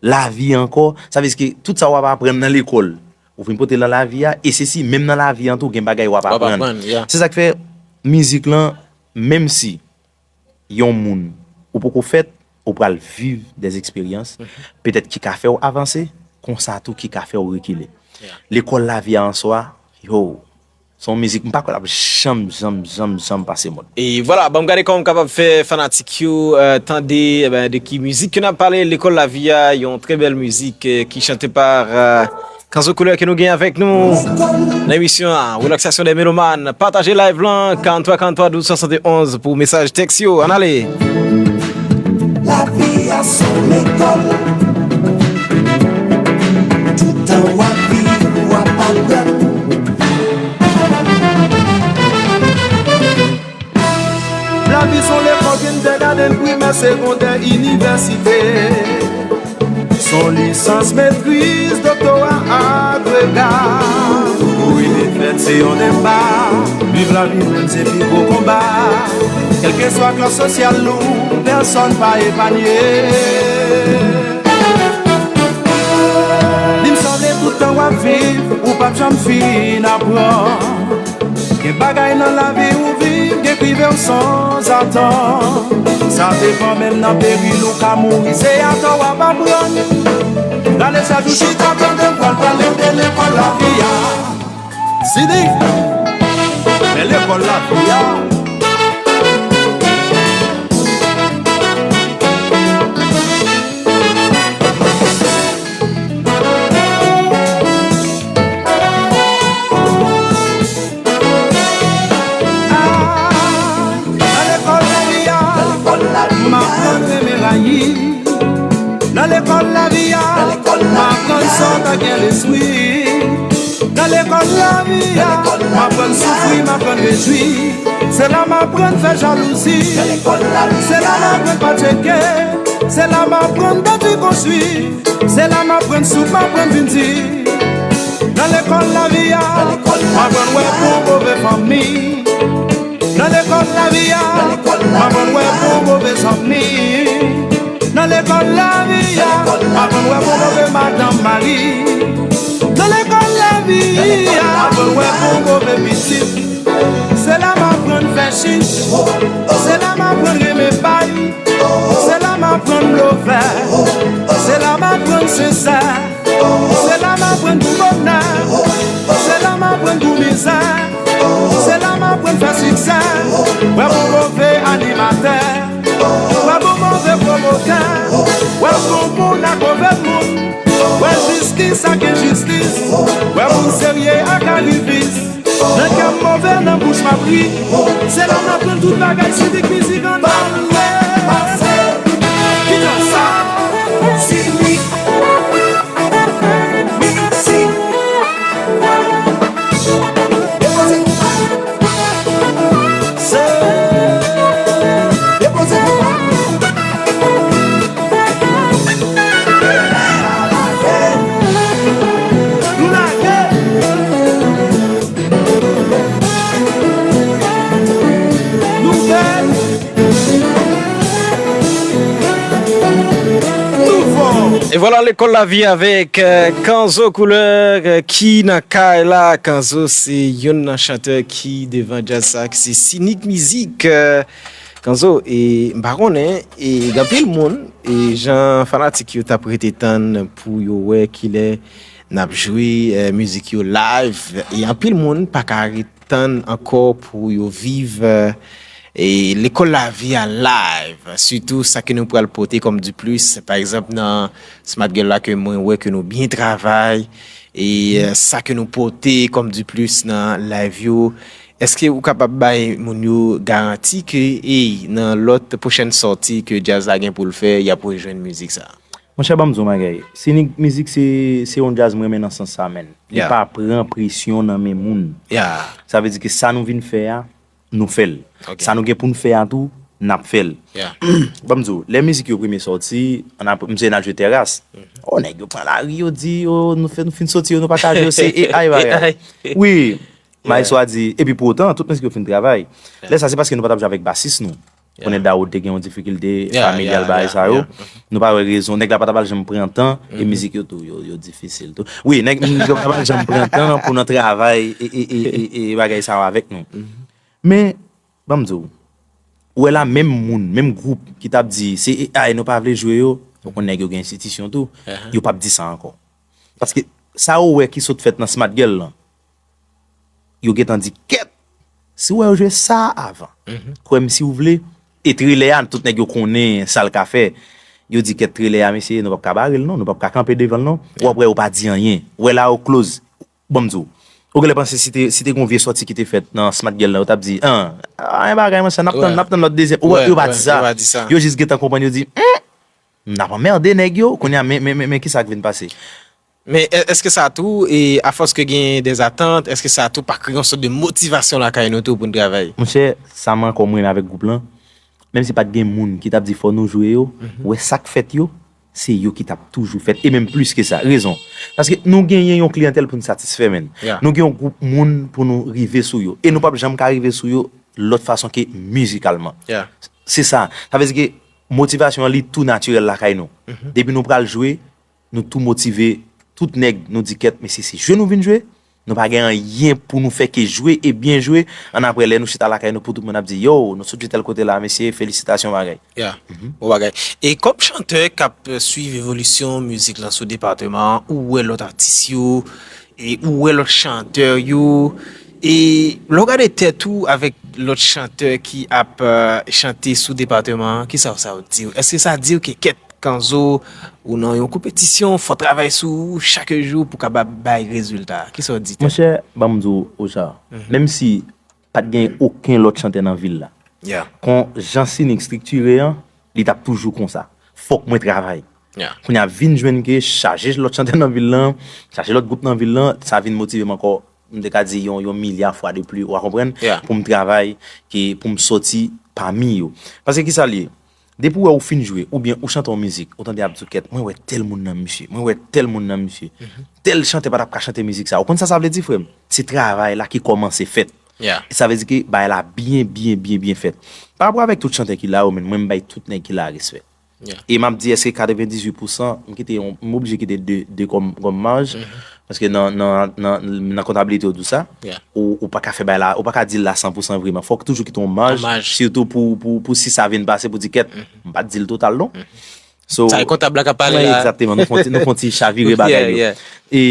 Lavi ankò, sa vle di ke tout sa w ap aprann nan lekòl, ou vin pote l nan lavi a, e se si menm nan lavi an tou gen bagay w ap aprann. Se sa k fè mizik lan, menm si yon moun ou poko fèt, ou pral viv dè eksperyans, petèt ki ka fè w avanse, konsa tou ki ka fè w rekile. Lekòl lavi a an swa, yo, se yon mizik, m pa kwè l ap janm, janm, janm, janm pase mòd. E vwala, ban m gade kòman m kapab fè fanatik yo, eh, tande, eh ben, de ki mizik ke n ap pale, Lekòl Lavi a, yon trè bèl mizik, eh, ki chante pa, eh, Kanzo Koulè ke nou gen avèk nou nan emisyon an, Relaxation des Mélomanes. Pataje live lan, karanntrwa karanntrwa douz swasann e onz pou mesaj tèks yo. Ann ale! Lavi a se yon lekòl. Toutan w ap viv, w ap aprann. Lavi se yon lekòl, kindergarten, primè, segondè, inivèsite. Se yon lisans, metriz, doktora, agrega. Mouri defèt se yon deba. Viv lavi menm se pi gwo konba. Kèlkeswa klas sosyal ou, pèsonn pa epanye. Li m sanble tout tan w ap viv, ou p ap janm fin aprann. Gen bagay nan lavi ou viv, gen k rive w sanzatann. Sa depann menm nan peril ou ka mouri, se atò w ap aprann. Rale chaj ou chita tande m pral pale de lekòl lavi a. Sidi, men lekòl lavi a. Nan lekòl lavi a, m aprann renmen rayi. Nan lekòl lavi a, m aprann sòt ak byen lespri. Nan lekòl lavi a, m aprann soufri, m aprann rejwi. Se la m aprann fè jalouzi. Se la m aprann pa tcheke. Se la m aprann bati konstwi. Se la m aprann souf, m aprann vin di. Nan lekòl lavi a, m aprann wè bon move fanmi. Nan lekòl lavi a, m aprann wè bon move zanmi. Nan lekòl lavi a, m aprann wè bon move madanm, mari. Nan lekòl lavi a, m aprann wè bon move pitit. Se la m aprann fè chich. Se la m aprann renmen bay. Se la m aprann blofè. Se la m aprann sensè. Se la m aprann pou bonè. Se la m aprann pou mizè. Se la m aprann fè siksè. Wè bon move animatè. Wè bon move pwomotè. Wè bon moun ak move moun. Wè jistis ak enjistis. Wè moun serye ak arivis. Nan kè m move, nan bouch m ap ri. Se la m aprann tout bagay, Sidik Mizik ann ale. Ki jan sa? Sidik Mizik. Depoze konpa. Se depoze konpa. E vwala lekòl lavi avèk, eh, Kanzo Koulè, eh, ki nan kay la. Kanzo se youn nan chantè ki devan djaz sa, ki se Sinik Mizik, eh, Kanzo, e m pa konnen, e gen anpil moun, e jan fanatik yo t ap rete tann pou yo wè kilè n ap jwe, eh, mizik yo live, e anpil moun pa ka ret tann ankò pou yo viv, eh, e Lekòl Lavi a live, sitou sa ke nou pral pote kòm diplis, pa egzanp nan Smart Girl la ke mwen wè ke nou byen travay, e sa ke nou pote kòm diplis nan live yo, èske ou kapab bay moun yo garanti ke, ey, nan lòt pwochèn sòti ke djaz la gen pou l fè, y ap rejwenn mizik sa? Monchè, ban m di w yon bagay. Sinik Mizik se, se yon djaz mwen renmen nan sans sa, menn. Li pa pran presyon nan men moun. Sa vle di ke sa nou vin fè a, nou fè l. Sa nou gen pou n fè a tou, n ap fè l. Ban m di w, lè mizik yo premye sòti, m se n al jwe tèras. O, nèg yo pran lari, yo di, o, nou fè, nou fin sòti yo, nou pa ka jwe yo, se A I bagay. Wi, Maestro a di, epi pou otan, tout mizik yo fin travay. Lè sa, se paske nou pa t ap jwe avèk basis nou. Konnen Dawood te gen yon difikilte familyal, bagay sa yo. Nou pa wè rezon. Nèg la pa t ap janm pran tan, e mizik yo tou, yo, yo difisil tou. Wi, nèg, nèg yo pa t ap janm pran tan pou nan travay e, e, e, e, e bagay sa yo avèk nou. Men, ban m di w, ou wè la, menm moun, menm gwoup ki t ap di, se A I nou pa vle jwe yo, ou konn nèg yo gen enstitisyon tou, yo p ap di sa ankò. Paske sa ou wè ki sot fèt nan Smart Girl lan, yo gentan di, kèt, si w wè yo jwe sa avan, kwè m si w vle, e trelè a, tout nèg yo konnen sa l ka fè. Yo di, kèt, trelè a, mesye, nou p ap ka bare l non, nou p ap ka kanpe devan l non. W ap wè yo pa di anyen. W wè la yo close. Ban m di w, ou genlè panse si te, si te gen yon vye sòti ki te fèt nan Smart Girl lan, yo t ap di, an, anyen bagay, monchè, n ap tann, n ap tann lòt dezyèm. Ou wè, yo pa di sa. Yo jis gentan konprann, yo di, hmm, n ap anmède nèg yo, kounye a, men, men, men, men kisa k vin pase? Men è-, èske sa tou, e afòs ke gen dèzatant, èske sa tou pa kreye yon sòt de motivasyon lakay nou tou pou n travay? Monchè, sa m ankò m renmen avèk gwoup lan, menm si pa t gen moun ki t ap di fò nou jwe yo, wè sa k fèt yo, se yo ki t ap toujou fèt, e menm plis ke sa. Rezon, paske nou genyen yon kliyantèl pou n satisfè, menn. Nou gen yon gwoup moun pou nou rive sou yo, e nou p ap janm ka rive sou yo lòt fason ke mizikalman. Se sa. Sa vle di ke motivasyon an, li tou natirèl lakay nou. Depi nou pral jwe, nou tou motive, tout nèg, nou di kèt, mesye, se jwe nou vin jwe, nou pa gen anyen pou nou fè ke jwe e byen jwe, annapre lè nou chita lakay nou pou tout moun ap di, yo, nou sot jwe tèl kote la, mesye, felisitasyon, bagay. Ya, bon bagay. E kòm chantè k ap swiv evolisyon mizik lan sou depatman an, ou wè lòt atis yo, e ou wè lòt chantè yo, e lè w gade tèt ou avèk lòt chantè ki ap, euh, chante sou depatman an, kisa sa w di w? Èske sa di w ke kèt Kanzo, ou nan yon konpetisyon, fò w travay sou ou chak jou pou w kapab bay rezilta? Kisa w di tèt ou? Monchè, ban m di w, Ocha, menm si pa t gen okenn lòt chantè nan vil la, kon jan Sinik estriktire an, li t ap toujou konsa. Fòk mwen travay. Kounye a vin jwenn ke chaje lòt chantè nan vil lan, chaje lòt gwoup nan vil lan, sa vin motive m ankò, m te ka di yon, yon milya fwa de pli, ou a konprann, pou m travay, ke pou m sòti pami yo. Paske kisa l ye? Depi w wè ou fin jwe, oubyen ou chante yon mizik, ou tande ap di w kèt, mwen wè tèl moun nan misye, mwen wè tèl moun nan misye. Tèl chantè pa t ap ka chante mizik sa. Ou konn sa sa vle di, frè m? Se travay la ki kòmanse fèt. E sa vle di ke bagay la byen, byen, byen, byen fèt. Pa rapò avèk tout chantè ki la yo, men mwen m bay tout nèg ki la respè. E m ap di, èske katrevendizuit pousan, m kite yon, m oblije kite de, de kòm, kòm maj, paske nan, nan, nan, nan kontabilite yo di w sa, ou, ou pa ka fè bagay la, ou pa ka di l la san pousan vreman. Fòk toujou kite yon maj, sitou pou, pou, pou si sa vin pase, pou di kèt, m pa t di l total non. So, sa e kontab la k ap pale la. Egzakteman, nou fon ti, nou fon ti chavire bagay yo. E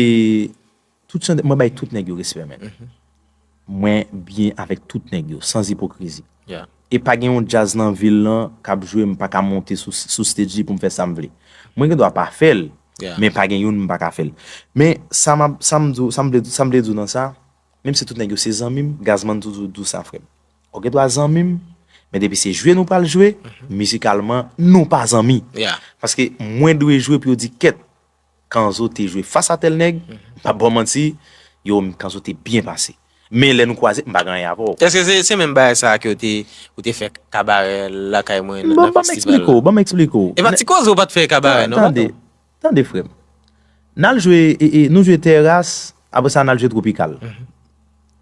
tout chantè, mwen bay tout nèg yo respè, men. Mwen byen avèk tout nèg yo, sans ipokrizi. E pa gen yon djaz nan vil lan k ap jwe, m pa ka monte sou, sou stage li pou m fè sa m vle. Mwen gen dwa pa fè l, men pa gen youn m pa ka fè l. Men sa m ap, sa m di w, sa m vle, sa m vle di w nan sa, menm si tout nèg yo se zanmi m, Gazman toujou di w sa, frè m. Ou gen dwa zanmi m, men depi se jwe nou pral jwe, mizikalman, nou pa zanmi. Paske mwen dwe jwe pou yo di, kèt, Kanzo te jwe fas a tèl nèg, m p ap ba w manti, yo, Kanzo te byen pase. Men lè nou kwaze, m pa gen anyen avè w. Èske se, se menm bagay sa a ke w te, ou te fè kabarè lakay mwen nan, nan festival la? Ban m eksplike w, ban m eksplike w. E pa ti koze w pa t fè kabarè non, tande, tande, frè m. N al jwe, e, e, nou jwe tèras, apre sa n al jwe Tropikal.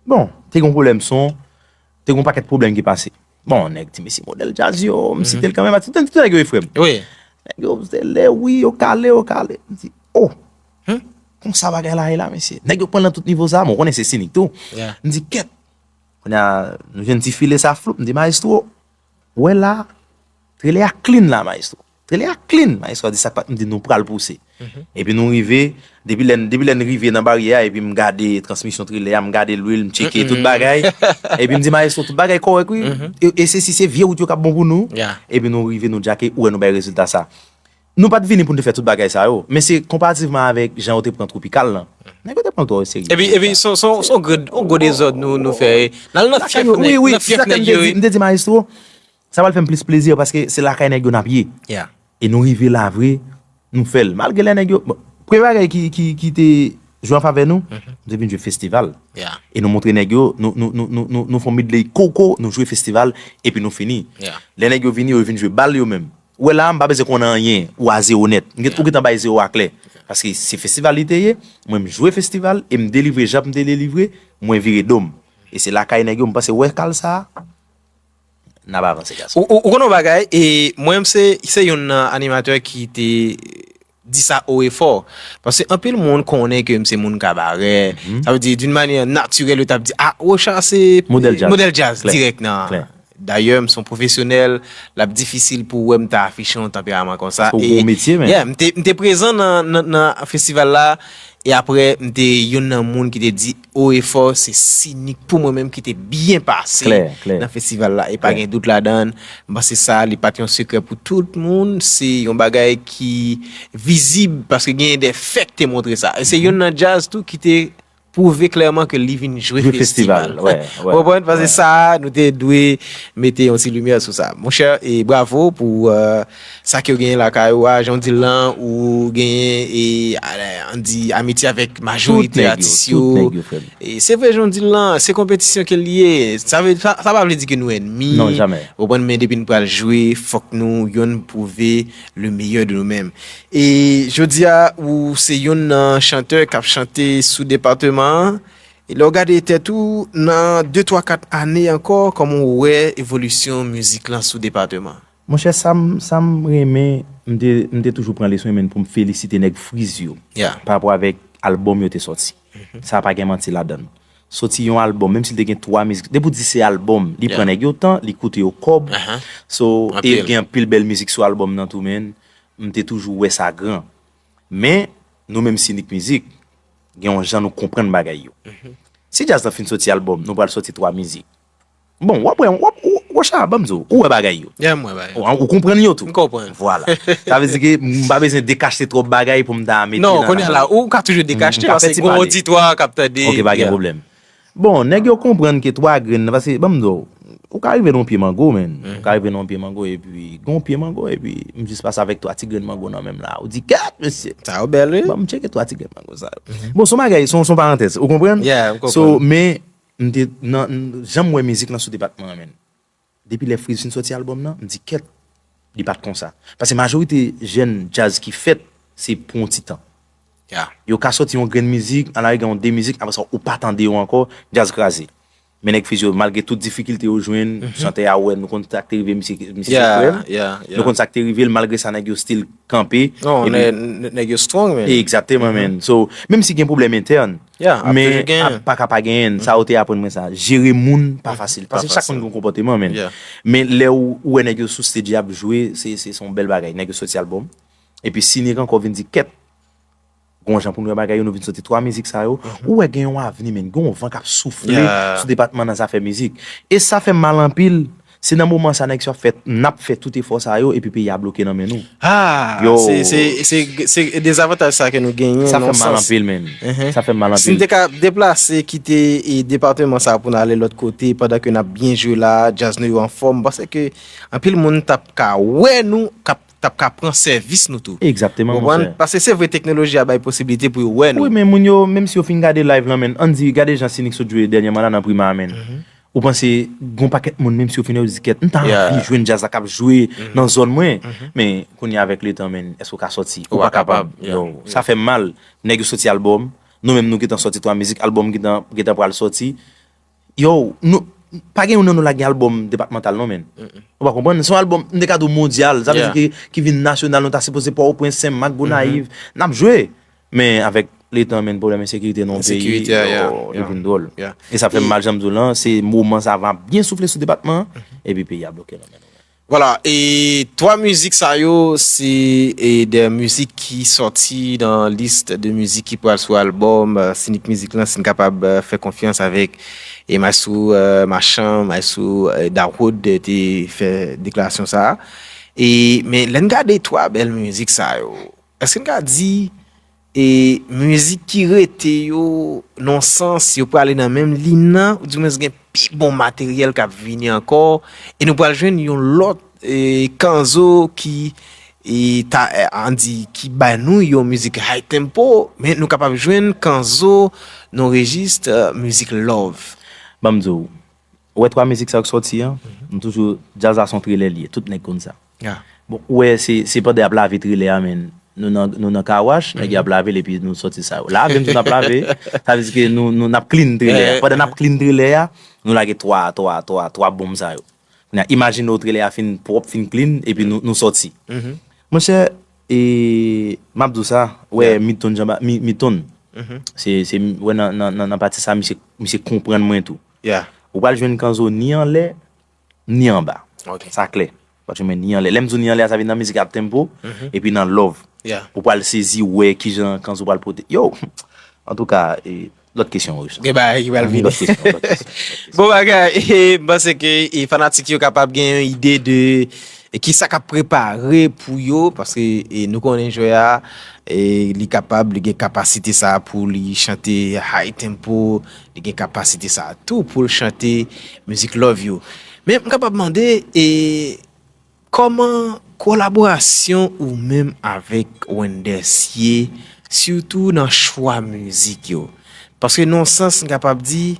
Bon, te gen yon pwoblèm son, te gen yon pakèt pwoblèm ki pase. Bon, nèg di, mesye, modèl djaz yo, m site l kanmenm, tout, tout nèg yo e frè m. Nèg yo, se lè wi, yo kale, yo kale. M di, oh, konsa bagay la ye la, mesye. Nèg yo pran l nan tout nivo sa, bon, ou konnen se Sinik tou. M di, kèt. Kounye a, nou jwenn ti file sa floup, m di, maestro, ou wè la, trelè a clean la, maestro. Trelè a clean. Maestro a di, "Sa k pa," m di, "Nou pral pouse." Epi nou rive, depi lè, depi lè n rive nan baryè a, epi m gade transmisyon trelè a, m gade lwil, m tcheke tout bagay. Epi m di, "Maestro, tout bagay kòrèk, wi. E, e se si se vye wout yo k ap bon pou nou." Epi nou rive, nou djake, ou wè nou bay rezilta sa. Nou pa t vini pou n te fè tout bagay sa yo, men se konparativman avèk jan yo te pran Tropikal lan. Nèg yo te pran l twò oserye. Epi, epi, se yon, se yon, se yon gwo, yon gwo dezòd nou, nou fè. N al nan fyèf nèg, wi, wi, nan fyèf nèg yo. M te di, maestro, sa pral fè m plis plezi paske se lakay nèg yo n ap ye. E nou rive la vre, nou fè l. Malgre lè nèg yo, bon, premye bagay ki, ki, ki te jwe an favè nou, nou te vin jwe festival. E nou montre nèg yo, nou, nou, nou, nou, nou, nou fè yon medley koko, nou jwe festival, epi nou fini. Lè nèg yo vini, yo vin jwe bal yo menm. Ou wè la, m pa bezwen konnen anyen, ou a zewo nèt. M gen, ou gentan bay zewo a klè. Paske se festival li te ye, mwen m jwe festival, e m delivre jan m te delivre, mwen vire do m. E se lakay nèg yo, m panse wè kal sa a, n ap avanse, gason. Ou, ou, ou konn yon bagay, e mwen, se, se youn nan animatè ki te di sa o e fò. Paske anpil moun konnen ke m se moun kabarè. Sa vle di, d'une manière naturelle, yo t ap di, "Ah, Rocha se modèl djaz." Modèl djaz, dirèk nan. Dayè, m se yon pwofesyonèl, l ap difisil pou w wè m ta afiche yon tanperaman konsa. Paske w gen yon metye, men. Yeah, m te, m te prezan nan, nan, nan festival la, e apre, m te youn nan moun ki te di, o e fò, se Sinik pou mwen menm ki te byen pase nan festival la. E pa gen dout ladan l. M panse sa, li pa t yon sekrè pou tout moun. Se yon bagay ki vizib, paske genyen de fè ki te montre sa. E se youn nan djaz tou ki te pwouve klèman ke li vin jwe festival. Ou konprann? Paske sa, nou te dwe mete yon ti limyè sou sa. Monchè, e bravo pou, euh, sa ke w genyen lakay ou a, jan w di l lan, ou genyen, e, a, ann di, amitye avèk majorite atis yo. E se vre, jan w di l lan, se konpetisyon ke l ye. Sa vle, sa, sa pa vle di ke nou ènmi. Non, jamè. Ou konprann, men depi n pral jwe, fòk nou yonn pwouve le meilleur de nous-mêmes. E jodi a, ou se youn nan chantè k ap chante sou depatman an. E lè w gade tèt ou, nan de, twa, kat ane ankò, kòman w wè evolisyon mizik lan sou depatman an? Monchè, sa m, sa m renmen, m te, m te toujou pran leson, men pou m felisite nèg Friz yo. Pa rapò avèk albòm yo te sòti. Sa pa gen manti ladan l. Sòti yon albòm, menm si l te gen twa mizik, depi w di se albòm, li pran nèg yo tan, li koute yo kòb. So, e gen anpil bèl mizik sou albòm nan tou, men m te toujou wè sa gran. Men, nou menm Sinik Mizik, gen yon jan nou konprann bagay yo. Si djaz lan fin sòti albòm, nou pral sòti twa mizik. Bon, w ap wè, w ap, ou, Rocha, ban m di w, ou wè bagay yo. Yeah, m wè bagay yo. Ou, ou konprann yo tou. M konprann. Vwala. Sa vle di ke m pa bezwen dekachte twòp bagay pou m ta mete nan... Non, kounye a la, ou ka toujou dekachte, paske gon oditwa k ap tande. Ok, pa gen pwoblèm. Bon, nèg yo konprann ke twa grenn nan, paske, ban m di w, ou ka rive nan yon pye mango, men. Ou ka rive nan yon pye mango, epi, gon pye mango, epi, m jis pase avèk twa ti grenn mango nan men m la. Ou di, "Gad, mesye." Sa yo bèl, wi. Ban m tcheke twa ti grenn mango sa yo. Bon, se yon bagay, se yon, se yon parantèz, ou konprann? Yeah, m konprann. So, men, m te, nan, jan m wè mizik lan sou depatman an, men. Depi lè Friz fin sòti albòm nan, m di, "Kèt, li pa t konsa." Paske majorite jèn djaz ki fèt, se pou yon ti tan. Yo ka sòti yon grenn mizik, an lari gen yon de mizik, apre sa, ou pa tande yo ankò, djaz kraze. Men nèg Friz yo, malgre tout difikilte yo jwenn, chantè a wè, nou konn sa k te rive misye, misye se frè m. Nou konn sa k te rive l, malgre sa, nèg yo still kanpe. Non, nèg yo strong, man. Egzakteman, man. So, menm si gen pwoblèm entèn, men ap pa ka pa genyen. Sa yo te aprann mwen sa. Jere moun pa fasil. Paske chak moun gen yon konpòteman, man. Men lè ou, ou wè nèg yo sou stage, y ap jwe, se, se, se yon bèl bagay. Nèg yo sòti albòm. Epi Sinik ankò vin di, "Kèt, gon jan pou nou wè bagay yo, nou vin sòti twa mizik sa yo." Ou wè gen yon avni, men, gen yon van k ap soufle sou depatman nan zafè mizik. E sa fè m mal anpil. Se nan moman sa nèg sa ap fè, n ap fè tout efò sa yo, epi peyi a bloke nan men nou. Ah, se, se, se, se dezavantaj sa ke nou genyen nan yon sans. Sa fè m mal anpil, men. Sa fè m mal anpil. Si n te ka deplase, kite, e, depatman sa pou n ale lòt kote, pandan ke n ap byen jwe la, djaz nou yo anfòm, m panse ke anpil moun t ap ka wè nou, k ap, t ap ka pran sèvis nou tou. Egzakteman, monchè. Paske se vre, teknoloji a bay posiblite pou yo wè nou. Wi, men moun yo, menm si yo fin gade live lan, men, ann di, gade jan Sinik sot jwe dènyèman la nan Prima, men. Ou panse gon pakèt moun, menm si yo fin yo di, "Kèt, m ta anvi jwenn djaz la k ap jwe nan zòn mwen." Men kounye a, avèk letan, men, èske w ka sòti? Ou pa kapab. Yo, sa fè m mal. Nèg yo sòti albòm. Nou menm, nou gentan sòti twa mizik, albòm gentan, gentan pral sòti. Yo, nou, pa gen youn nan nou la gen albòm depatmantal, non, men. Ou pa konprann? Se yon albòm, m te ka di w mondyal. Sa vle di ki, ki vin nasyonal, nou ta sipoze Pòtoprens, Senmak, Gonayiv. N ap jwe. Men avèk letan, men, pwoblèm ensekirite nan yon peyi, yo, yo vin dwòl. E sa fè m mal, jan m di w lan, se moman sa van ap byen soufle sou depatman an, epi peyi a bloke nan men nou. Vwala, e twa mizik sa yo, se e de mizik ki sòti nan lis de mizik ki pral sou albòm, eh, Sinik Mizik lan, si n kapab, eh, fè konfyans avèk e Maestro, eh, Machan, Maestro, eh, Dawood te fè deklarasyon sa a. E, men lè n gade twa bèl mizik sa yo, èske n ka di e mizik ki rete yo, nan sans yo prale nan menm liy nan, oudimwens gen pi bon materyèl k ap vini ankò, e nou pral jwenn yon lòt e kanzo ki e ta e, ann di ki ba nou yon mizik high tempo, men nou kapab jwenn kanzo nan rejis, eh, mizik love. Ban m di w, ou wè twa mizik sa yo k sòti an, m toujou, djaz la se yon trelè li ye, tout nèg konn sa. Bon, ou wè, se, se pandan y ap lave trelè a, men nou nan, nou nan car wash, nèg yo ap lave l epi nou sòti sa yo. Lave, m di n ap lave, sa vle di ke nou, nou n ap clean trelè a. Pandan n ap clean trelè a, nou lage twa, twa, twa, twa bonm sa yo. Kounye a, imajine w trelè a fin pwòp, fin clean, epi nou, nou sòti. Monchè, e, m ap di w sa, wè, Milton Jean Ba-, Mi-, Milton, se, se, wè, nan, nan, nan, nan pati sa, misye, misye konprann mwen tou. Ou pral jwenn kanzo ni anlè, ni anba. Sa klè. Ou pral jwenn ni anlè. Lè m di w ni anlè a, sa vin nan mizik up tempo, epi nan love. Ou pral sezi wè kijan kanzo pral pote. Yo! Antouka, e, lòt kesyon, Richard. Gen bagay ki pral vini. Lòt kesyon, lòt kesyon, lòt kesyon. Bon bagay, e, m panse ke e, fanatik yo kapab gen yon ide de e, kisa k ap prepare pou yo, paske e, nou konnen jwè a, e, li kapab, li gen kapasite sa a pou li chante high tempo, li gen kapasite sa a tou pou l chante mizik love yo. Men m kapab mande, e, kòman kolaborasyon ou menm avèk Wenders ye, sitou nan chwa mizik yo? Paske nan yon sans, m kapab di,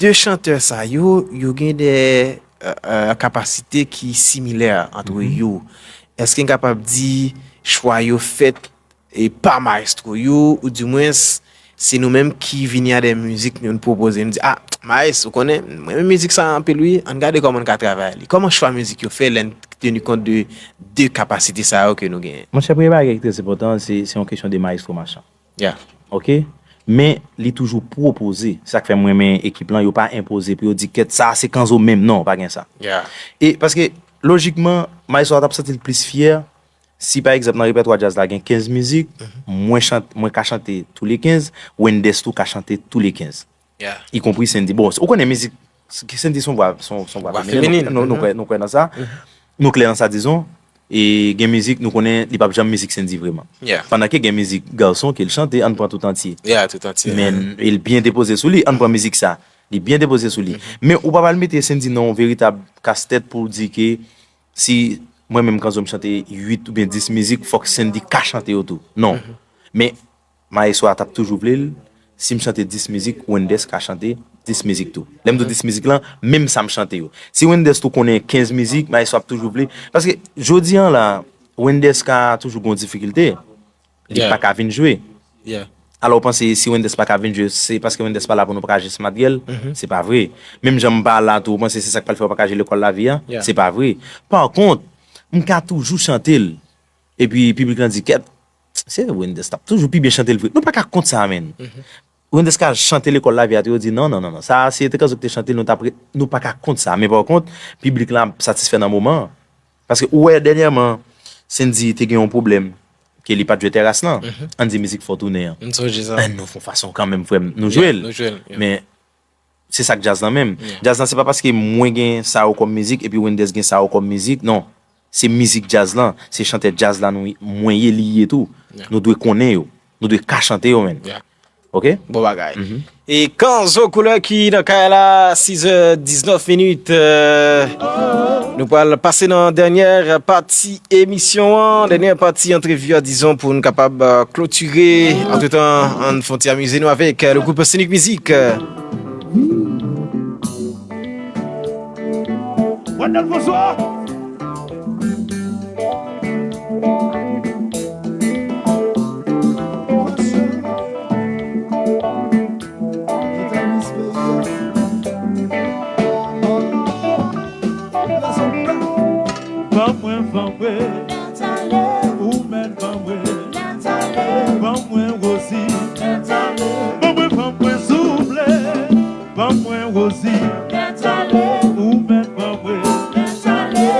de chantè sa yo, yo gen de, e, e, kapasite ki similè ant yo. Èske n kapab di chwa yo fèt e pa mayestwo yo, oudimwens, se nou menm ki vini a de mizik nou pwopoze, nou di, "Ah, Maes, ou konnen, mwen renmen mizik sa a anpil wi, ann gade kòman n ka travay li." Kòman chwa mizik yo fè lè n teni kont de de kapasite sa yo ke nou genyen? Monchè, premye bagay ki trè enpòtan, se, se yon kesyon de mayestwo Machan. Ok? Men, li toujou pwopoze. Se sa k fè m renmen ekip lan, yo pa enpoze pou yo di, "Kèt, sa a se kanzo menm." Non, pa gen sa. E paske, lojikman, mayestwo a t ap santi l plis fyè si, pa egzanp, nan repètwa djaz la gen kenz mizik, mwen chante, mwen ka chante tou le kenz, Wenders tou ka chante tou le kenz. Ikonpri Sendy. Bon, ou konnen mizik, Sendy se yon vwa, se yon, se yon vwa feminen. Nou, nou kwè, nou kwè nan sa. Nou klè nan sa, dizon. E gen mizik, nou konnen li p ap janm mizik Sendy vreman. Pandan ke gen mizik gason ke l chante, ann pran Tout Antye. Men, e l byen depoze sou li, ann pran mizik sa. Li byen depoze sou li. Men ou pa pral mete Sendy nan yon veritab kastèt pou w di ke si mwen menm kanzo m chante uit oubyen dis mizik, fòk Sendy ka chante yo tou. Non. Men mayestwo a t ap toujou vle l, si m chante dis mizik, Wenders ka chante dis mizik tou. Lè m di w dis mizik lan, menm sa m chante yo. Si Wenders tou konnen kenz mizik, mayestwo ap toujou vle. Paske jodi an la, Wenders ka toujou gen yon difikilte. Li pa ka vin jwe. Alò, ou panse si Wenders pa ka vin jwe, se paske Wenders pa la pou nou pa ka jwe Smat Gèl? Se pa vre. Menm jan m pa la tou, ou panse se sa k pral fè w pa ka jwe Lekòl Lavi a? Se pa vre. Pa kont, m ka toujou chante l. Epi piblik lan di, "Kèt, se Wenders t ap toujou pi byen chante l vre." Nou pa ka kont sa, menn. Wenders ka chante Lekòl Lavi a tou, yo di, "Non, non, non, non. Sa a, si se te kanzo ki te chante l, nou t ap re-," nou pa ka kont sa. Men pa kont, piblik lan ap satisfè nan moman an. Paske ou wè, dènyèman, Sendy te gen yon pwoblèm ke li pa t jwe Tèras lan. Ann di mizik Fò Tounen an. M sonje sa. Ann nou fè yon fason kanmenm, frè m, nou jwe l. Men se sa k djaz lan menm. Djaz lan, se pa paske mwen gen sa yo kòm mizik epi Wenders gen sa yo kòm mizik. Non. Se mizik djaz lan, se chantè djaz la nou, mwen ye, li ye tou. Nou dwe konnen yo. Nou dwe ka chante yo, menn. Ok? Bon bagay. E Kanzo Koulè ki nan kay la, sis è diznèf minit. Euh, nou pral pase nan dènyè pati emisyon an, dènyè pati antrevi a, dizon, pou n kapab, euh, klotire. Antretan, ann fè yon ti amize nou avèk, euh, le groupe Scénic Musique. Wendell François. Ban mwen, ban mwen, ou menm ban mwen, ban mwen Rosie, ban mwen, ban mwen souple, ban mwen Rosie, ou menm ban mwen.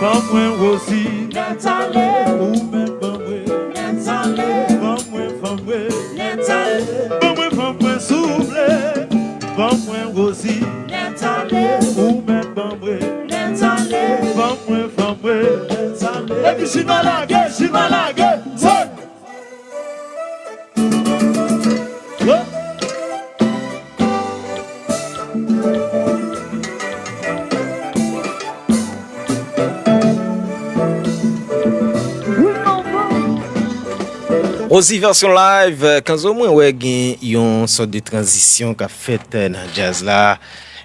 Ban mwen Rosi, nèt ale. Ou mèt ban mwen, nèt ale. Ban mwen, ban mwen, nèt ale. Ban mwen, ban mwen, souple. Ban mwen Rosi, nèt ale. Ou mèt ban mwen, nèt ale. Ban mwen, ban mwen, nèt ale. Epi Jina lage, Jina lage. Sot! Rosie version live, Kanzo, mwen wè gen yon sòt de tranzisyon k ap fèt, eh, nan djaz la.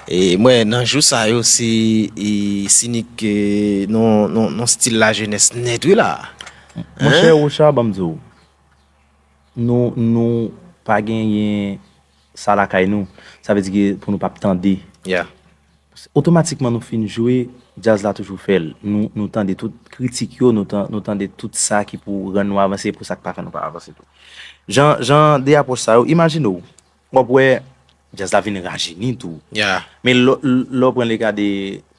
E mwen, nan jou sa yo, se, e, Sinik, eh, non, non, non stil lajenès nèt, wi la. Monchè Rocha, ban m di w, nou, nou pa genyen sa lakay nou. Sa vle di ke pou nou p ap tande. Yeah. Otomatikman nou fin jwe, djaz la toujou fè l. Nou, nou tande tout kritik yo, nou tan-, nou tande tout sa ki pou rann nou avanse, pou sa k pa fè nou pa avanse tou. Jan, jan de apwòch sa yo, imajine w, w ap wè djaz la vin rajeni tou. Yeah. Men lè, lè w pran le ka de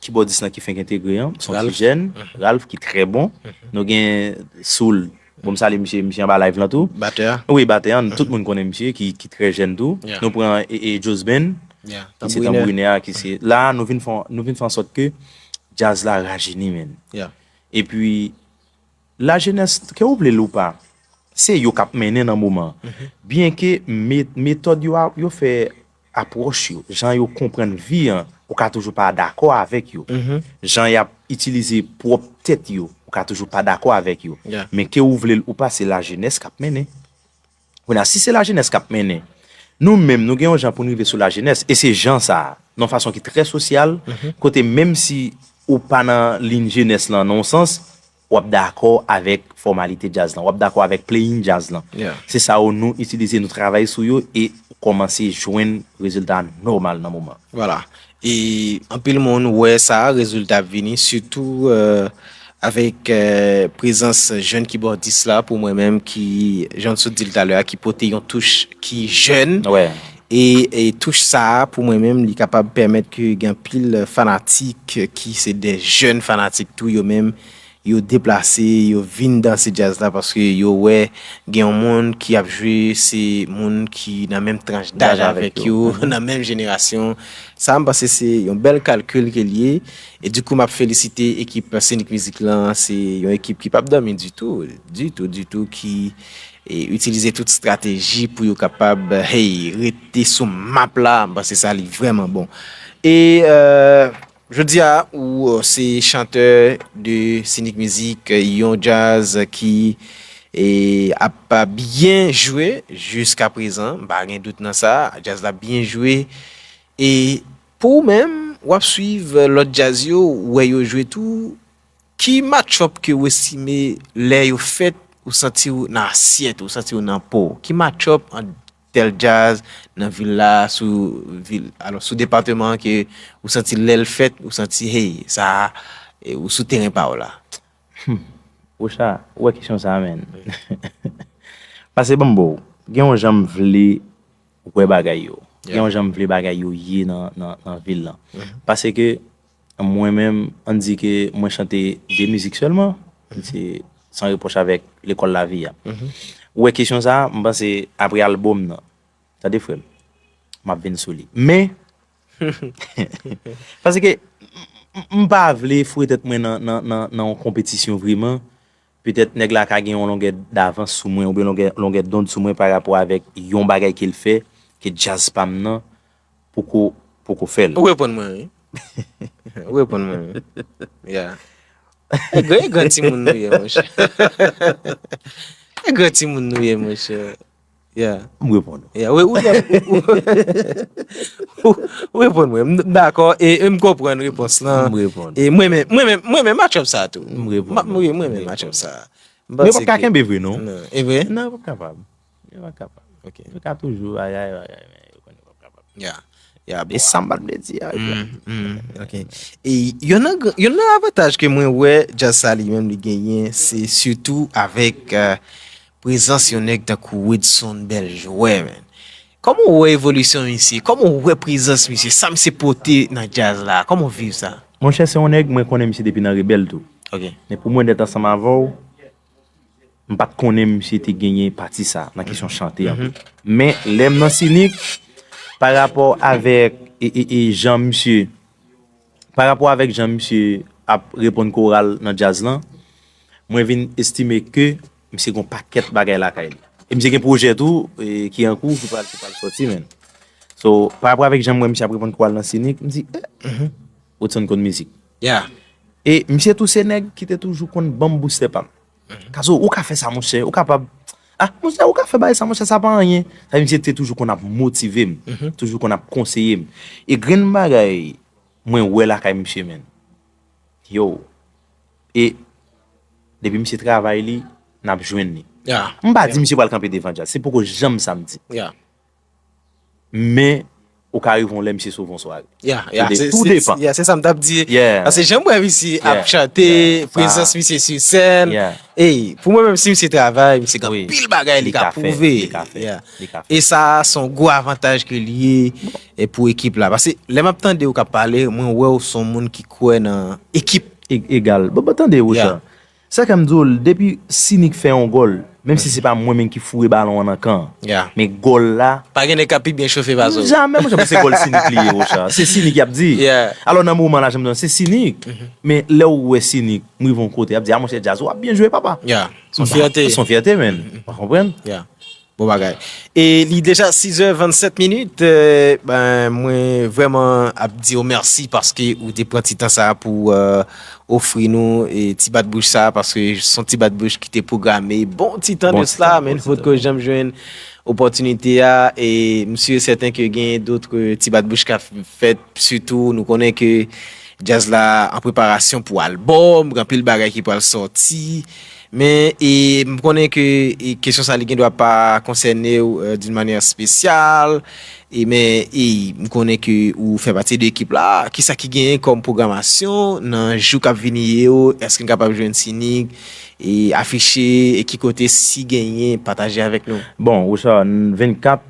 kibòdis lan ki fenk entegre an, se yon ti Ralph. Jèn, Mhm. Ralph ki trè bon. Mhm. Nou gen Soul, bon, m salye misye, misye anba live lan tou. Batè a. Wi, batè a, tout moun konnen misye, ki, ki trè jèn tou. Yeah. Nou pran, e, e, Josben, Yeah. ki se Tanbourinè. Tanbourinè a, ki se, la, nou vin fè, nou vin fè an sòt ke djaz la rajeni, men. Yeah. Epi, lajenès, ke ou vle l ou pa, se yo k ap mennen nan moman. Mhm. Byenke me-, metòd yo a, yo fè apwòch yo, jan yo konprann vi an, ou ka toujou pa dakò avèk yo. Mhm. Jan y ap itilize pwòp tèt yo, ou ka toujou pa dakò avèk yo. Yeah. Men ke ou vle l ou pa, se lajenès k ap mennen. Kounye a, si se lajenès k ap mennen, nou menm, nou gen yon jan pou n rive sou lajenès, e se jan sa a, nan yon fason ki trè sosyal, Mhm. kote menm si ou pa nan liy jenès lan, nan yon sans, w ap dakò avèk fòmalite djaz lan, w ap dakò avèk playing djaz lan. Yeah. Se sa yo nou itilize, nou travay sou yo e kòmanse jwenn rezilta nòmal nan moman. Vwala. E anpil moun wè sa, rezilta ap vini, sitou, eh, avèk, eh, prezans jèn kibòdis la, pou mwen menm ki, jan n sot di l talè a, ki pote yon touch ki jèn. Wè. E, e touch sa a, pou mwen menm, li kapab pèmèt ke gen anpil fanatik ki se de jèn fanatik tou, yo menm, yo deplase, yo vin danse djaz la, paske yo wè gen yon moun ki ap jwe, se moun ki nan menm tranch daj Daj avèk avèk yo, yo. Mhm. Nan menm jenerasyon. Sa, m panse se yon bèl kalkil ke l ye. E dikou, m ap felisite ekip Scenic Music lan. Se yon ekip ki p ap dòmi ditou, ditou, ditou, ki, e, itilize tout estrateji pou yo kapab, hey, rete sou map la. M panse sa, li vrèman bon. E, eh, jodi a, ou, eh, se chantè de Scenic Music, eh, yon djaz ki, eh, ap byen jwe jiska prezan, m pa gen dout nan sa, djaz la byen jwe. E pou ou menm, w ap swiv, eh, lòt djaz yo, ou wè yo jwe tou, ki match-up ke ou estime lè yo fèt, ou santi w nan asyèt, ou santi w nan po w? Ki match-up ant tèl djaz nan vil la, sou vil, alò, sou depatman an ke ou santi lè l fèt, ou santi, hey, sa a, e, ou sou teren pa w la? Hmm. Rocha, ou wè kesyon sa a, menn. Pase ban m ba w. Gen yon jan m vle wè bagay yo. Gen Yeah. yon jan m vle bagay yo ye nan, nan, nan vil lan. Mhm. Paske mwen menm, ann di ke mwen chante de mizik sèlman, Mhm. se san repwòch avèk lekòl lavi a. Mhm. Ou wè kesyon sa a, m panse apre albòm nan. Tande frè m, m ap vin sou li. Men, paske m, m, m pa vle foure tèt mwen nan, nan, nan, nan yon konpetisyon vrèman. Petèt nèg la ka gen yon longè davans sou mwen, oubyen longè, longè dond sou mwen pa rapò avèk yon bagay ke l fè, ke djaz pa m nan poko, poko fè l. Ou reponn mwen, wi. Ou reponn mwen, wi. Yeah. E gran, e gran timoun nou ye, monchè. E gran timoun nou ye, monchè. Yeah. M reponn ou. Yeah, wi, ou, ou, ou, ou, ou reponn mwen. M dakò, e, e m konprann repons lan. M reponn. E mwen menm, mwen menm, mwen menm match up sa tou. M reponn. M ap, wi, mwen menm match up sa. M panse ke. Men yo p ap ka kenbe vre, non. Non, e vre? Non, yo p ap kapab. Yo p ap kapab. Ok. Yo ka toujou, ay, ay, ay, ay, men yo konnen yo p ap kapab. Yeah. Yeah, bon. E sa m pa t vle di a, yo. Mm, mm, ok. E youn nan gran, youn nan avantaj ke mwen wè djaz sa li menm li genyen, se sitou avèk, eh, prezans yon nèg tankou Wedson Bèljwè, man. Kòman w wè evolisyon misye? Kòman w wè prezans misye? Sa misye pote nan djaz la? Kòman w viv sa? Monchè, se yon nèg, mwen konnen misye depi nan Rebèl tou. Men pou mwen nèt ansanm avè w, m pa t konnen misye te genyen pati sa nan kesyon chante an. Men lè m nan Sinik, pa rapò avèk e, e, e jan misye, pa rapò avèk jan misye ap reponn koral nan djaz lan, mwen vin estime ke misye gon pakèt bagay lakay li. E misye gen pwojè tou e, ki an kou, ki pral, ki pral sòti, men. So, pa rapò avèk jan m wè misye ap reponn koral nan Sinik, m di, eh, Woodson konn mizik. E misye tou se nèg ki te toujou konn ban m boustè pa m. Kazo, ou ka fè sa, monchè, ou kapab. Ah, monchè, ou ka fè bagay sa, monchè, sa pa anyen. Sa vle di misye te toujou konn ap motive m, toujou konn ap konseye m. E grenn bagay mwen wè lakay misye, men. Yo. E depi misye travay li, n ap jwenn li. M pa di misye pral kanpe devan djaz. Se poko janm sa m di. Men, ou ka rive yon lè misye sove yon sware. Tou depan. Se sa m t ap di. Paske jan m wè misye ap chante, prezans misye sou sèn. Ey, pou mwen menm si misye travay, misye gen anpil bagay li ka pwouve. E sa, se yon gwo avantaj ke li ye e pou ekip la. Paske lè m ap tande w k ap pale, mwen wè w se yon moun ki kwè nan ekip. Egal. Bon, bon, tande, Rocha. Sa k fè m di w l, depi Sinik fè yon gòl, menm si se pa mwen menm ki foure balon an nan kan an, men gòl la. Pa gen nèg k ap pi byen chofe pase w. Jamè, monchè, men se gòl Sinik li ye, Rocha. Se Sinik y ap di. Alò, nan moman la, jan m di w, se Sinik. Men lè w wè Sinik, m rive yon kote, y ap di, a, monchè, djaz, w ap byen jwe, papa. Se yon fyète, men. Ou konprann? Bon bagay. E li deja sizè vennsèt minit. Eh, ben, mwen vrèman ap di w mèsi paske ou te pran ti tan sa pou eh, ofri nou eh, ti bat bouch sa, paske se yon ti bat bouch ki te pwograme bon ti tan de sla, men nou potko janm jwenn opòtinite a. E m si e sèten ke gen dòt eh, ti bat bouch k ap fèt, sitou nou konnen ke djaz la an preparasyon pou albòm, gen anpil bagay ki pral sòti. Men e, m konnen ke e, kesyon sa li gendwa pa konsène w d'une manière spéciale, e, men e, m konnen ke ou fè pati de ekip la. Kisa ki genyen kòm pwogramasyon nan jou k ap vini yo? Èske n kapab jwenn Sinik e afiche e ki kote si genyen pataje avèk nou? Bon, Rocha, vennkat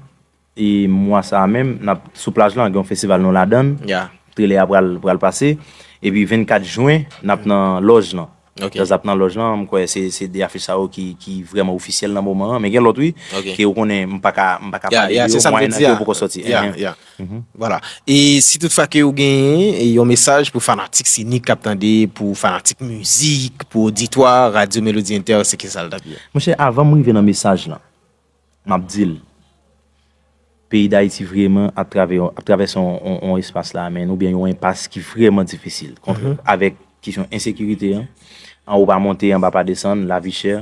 e mwa sa a menm, n ap sou plaj lan, gen yon festival nou ladan l. Trelè a pral, pral pase. Epi vennkat jen, n ap nan lòj lan. Djaz la ap nan lòj lan, m kwè se, se de afich sa yo ki, ki vrèman ofisyèl nan moman an. Men gen lòt wi, ke ou konnen m pa ka, m pa ka pale de yo, mwayen nan ke yo poko sòti. Vwala. E si toutfwa ke ou genyen e yon mesaj pou fanatik Sinik k ap tande, pou fanatik mizik, pou oditwa Radyo Melodi Entè, se ki sa l t ap ye? Monchè, avan m rive nan mesaj lan, m ap di l, peyi Dayiti vrèman ap travè, ap travèse yon, yon, yon espas la, men oubyen yon enpas ki vrèman difisil. Kont, avèk kesyon ensekirite an, anwo pa monte, anba pa desann, lavi chè.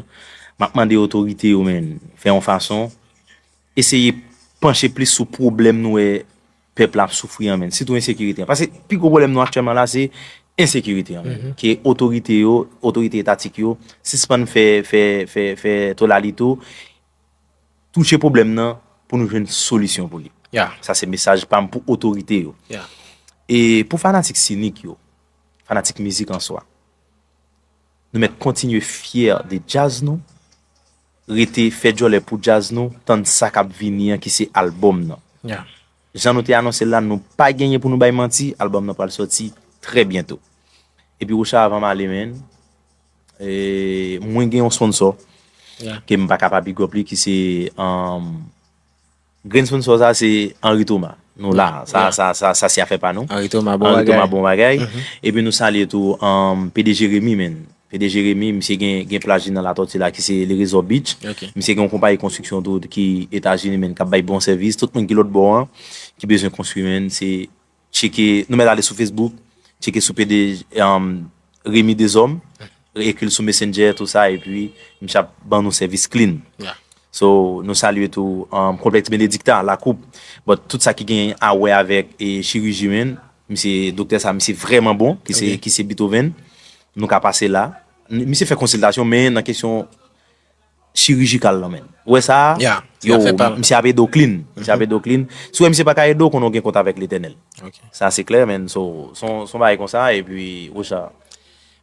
M ap mande otorite yo, men, fè yon fason, eseye panche plis sou pwoblèm nou wè pèp la ap soufri an, men, sitou ensekirite an. Paske pi gwo pwoblèm nou aktyèlman la, se ensekirite an, men. Ke otorite yo, otorite etatik yo, sispann fè, fè, fè, fè tolalito, touche pwoblèm nan pou nou jwenn solisyon pou li. Sa se mesaj pa m pou otorite yo. E pou fanatik Sinik yo, fanatik mizik an swa, nou mèt kontinye fyè de djaz nou, rete fè djòlè pou djaz nou, tann sa k ap vini an ki se albòm nan. Jan nou te anonse l la, nou pa genyen pou nou bay manti, albòm nan pral sòti trè byento. Epi Rocha, avan m ale, men, e, mwen gen yon sponsò ke m pa ka pa big up li, ki se, um, grenn sponsò sa, se Henry Thomas. Nou la, sa, sa, sa, sa se afè pa nou. Henry Thomas, bon bagay. Epi nou salye tou, um, P D G Remy, men. P D G Remy, misye gen, gen plaj li nan Latòti la, ki se Le Resort Beach. Misye gen yon konpayi konstriksyon tou ki Etazini, men, k ap bay bon sèvis. Tout moun ki lòt bò an, ki bezwen konstwi, men, se tcheke, nou mèt ale sou Facebook, tcheke sou P D, um, Remy Deshommes, ekri l sou Messenger, tou sa, epi misye ap ban nou sèvis clean. So, nou salye tou, um, Konplèks Benedicta, Lakou, but tout sa ki gen a wè avèk e chiriji, men, misye, doktè sa, misye vrèman bon, ki se, ki se Beethoven, nou ka pase la. Misye fè konsiltasyon, men nan kesyon chirijikal lan, men. Ou wè sa a? Yo, misye ap ede w clean. Misye ap ede w clean. Si w wè misye pa ka ede w, konnen w gen kont avèk Letènèl. Sa se klè, men. So, se yon, se yon bagay konsa, epi, Rocha.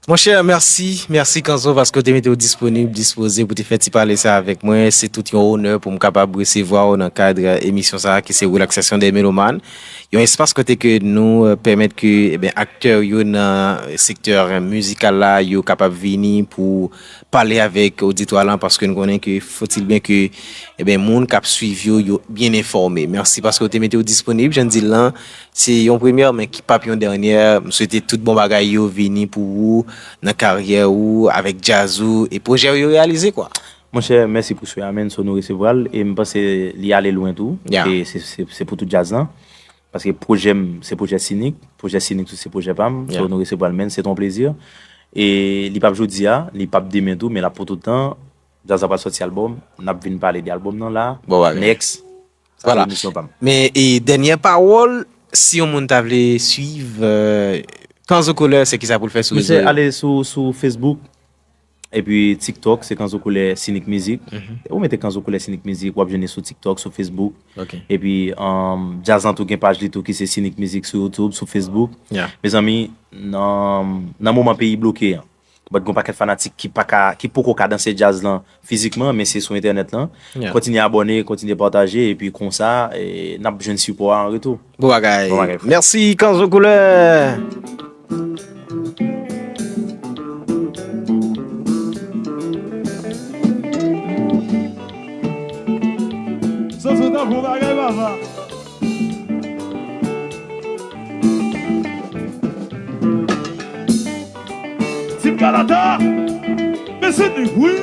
Monchè, mèsi. Mèsi, Kanzo, paske w te mete w disponib, dispoze pou te fè ti pale sa avèk mwen. Se tout yon onè pou m kapab resevwa w nan kad emisyon sa a, ki se Relaxation des Mélomanes, Yon espas kote ke nou, eh, pèmèt ke, eh ben, aktè yo nan sektè mizikal la, yo kapab vini pou pale avèk oditwa lan, paske nou konnen ke, faut-il bien ke, eh ben, moun k ap swiv yo, yo byen enfòme. Mèsi paske w te mete w disponib, jan di l lan, se yon premyè, men ki p ap yon dènyè. M swete tout bon bagay yo vini pou ou, nan karyè ou, avèk djaz ou, e pwojè yo reyalize, kwa. Monchè, mèsi pou swè a, menn, so nou resevwa l, e m panse li ale lwen tou, e se, se, se pou tout djaz lan. Paske pwojè m, se pwojè Sinik, pwojè Sinik tou, se pwojè pa m, so nou resevwa l, menn, se te yon plezi. E li p ap jodi a, li p ap demen tou, men l ap pou tout tan. Djaz la pral sòti albòm, n ap vin pale de albòm nan la, next, sa se emisyon pa m. Men, e dènyè pawòl, si yon moun ta vle swiv, eh, Kanzo Couleur, se kisa pou l fè sou rezo yo? Misye ale sou, sou Facebook, epi TikTok, se Kanzo Couleur Sinik Mizik. Ou mete Kanzo Couleur Sinik Mizik, w ap jwenn li sou TikTok, sou Facebook. Epi, um, djaz lan tou gen paj li tou ki se Sinik Mizik sou YouTube, sou Facebook. Mezanmi, nan, nan moman peyi bloke an, but gon pakèt fanatik ki pa ka, ki poko ka danse djaz lan fizikman, men se sou entènèt lan. Kontinye abòne, kontinye pataje, epi konsa, e, n ap jwenn sipò a an retou. Bon bagay. Bon bagay, frè. Mèsi, Kanzo Couleur. Soso t ap bon bagay, papa. Tim Galata, men se nèg wi.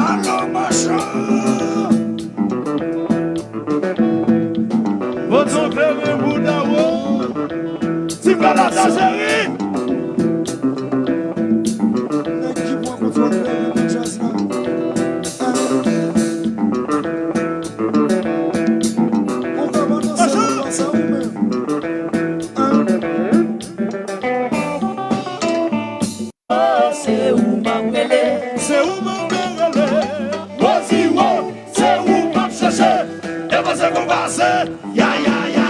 Alò, machan. Bòt anfè men bouda wo. Tim Galata, cheri. Nèg ki pran kontwòl nan djaz la. Ou ka pa nan sèl konsa ou menm. Se ou m ap rele. Se ou m ap rele. Rosie, wo, se ou m ap chèche. E panse konpa se ya, ya, ya.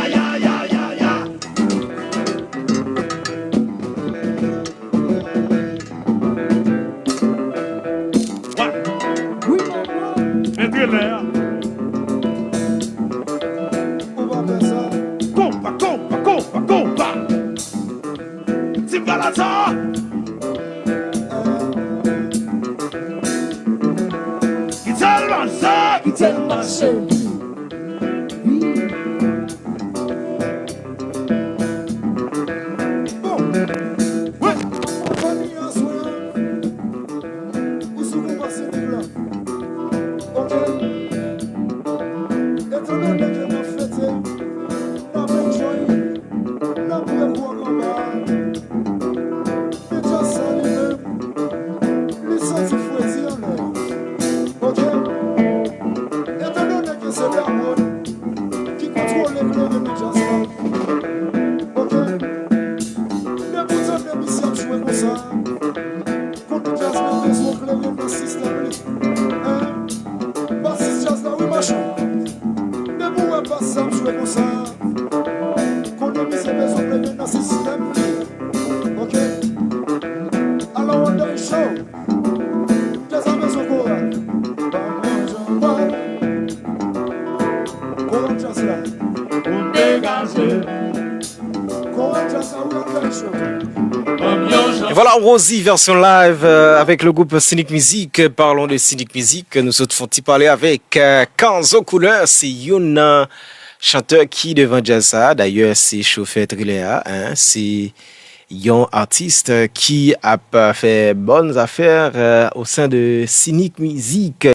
Wi, papa. Mete lè a. Ou pa fè sa. Konpa, konpa, konpa, konpa. Ti balad sa. Kite l mache. Kite l mache. Wi. Bon. Wi. Fanmi an swen. Ou sou konpa Sinik la. Ok. Etandone ke n ap fete, n ap enjoy, n ap bwè gwòg anba a. Men djaz sa li menm, li santi fredi anlè a. Ok. Etandone ke se Dawon ki kontwole kleren nan djaz la. Ok. Depi w tande misye ap jwe konsa, konnen djaz la bezwen kleren nan sistèm li. Hein? Basis djaz la, wi, machan. Depi w wè bas sa ap jwe konsa, konnen misye bezwen kleren nan sistèm li. Ok? Alò, Wonder Show. Djaz la bezwen koral. Koral djaz la. Pou degaje. Koral djaz la, wi, Wonder Show. Et voilà, Rosie, version live, euh, avec le groupe Sinik Mizik. Parlons de Sinik Mizik. Nou sot fè yon ti pale avèk, euh, Kanzo Couleur. Se youn nan chantè ki devan djaz sa. Dayè, se chofè trilè a, hein. Se yon atis ki ap, euh, fè bòn zafè, euh, au sein de Sinik Mizik.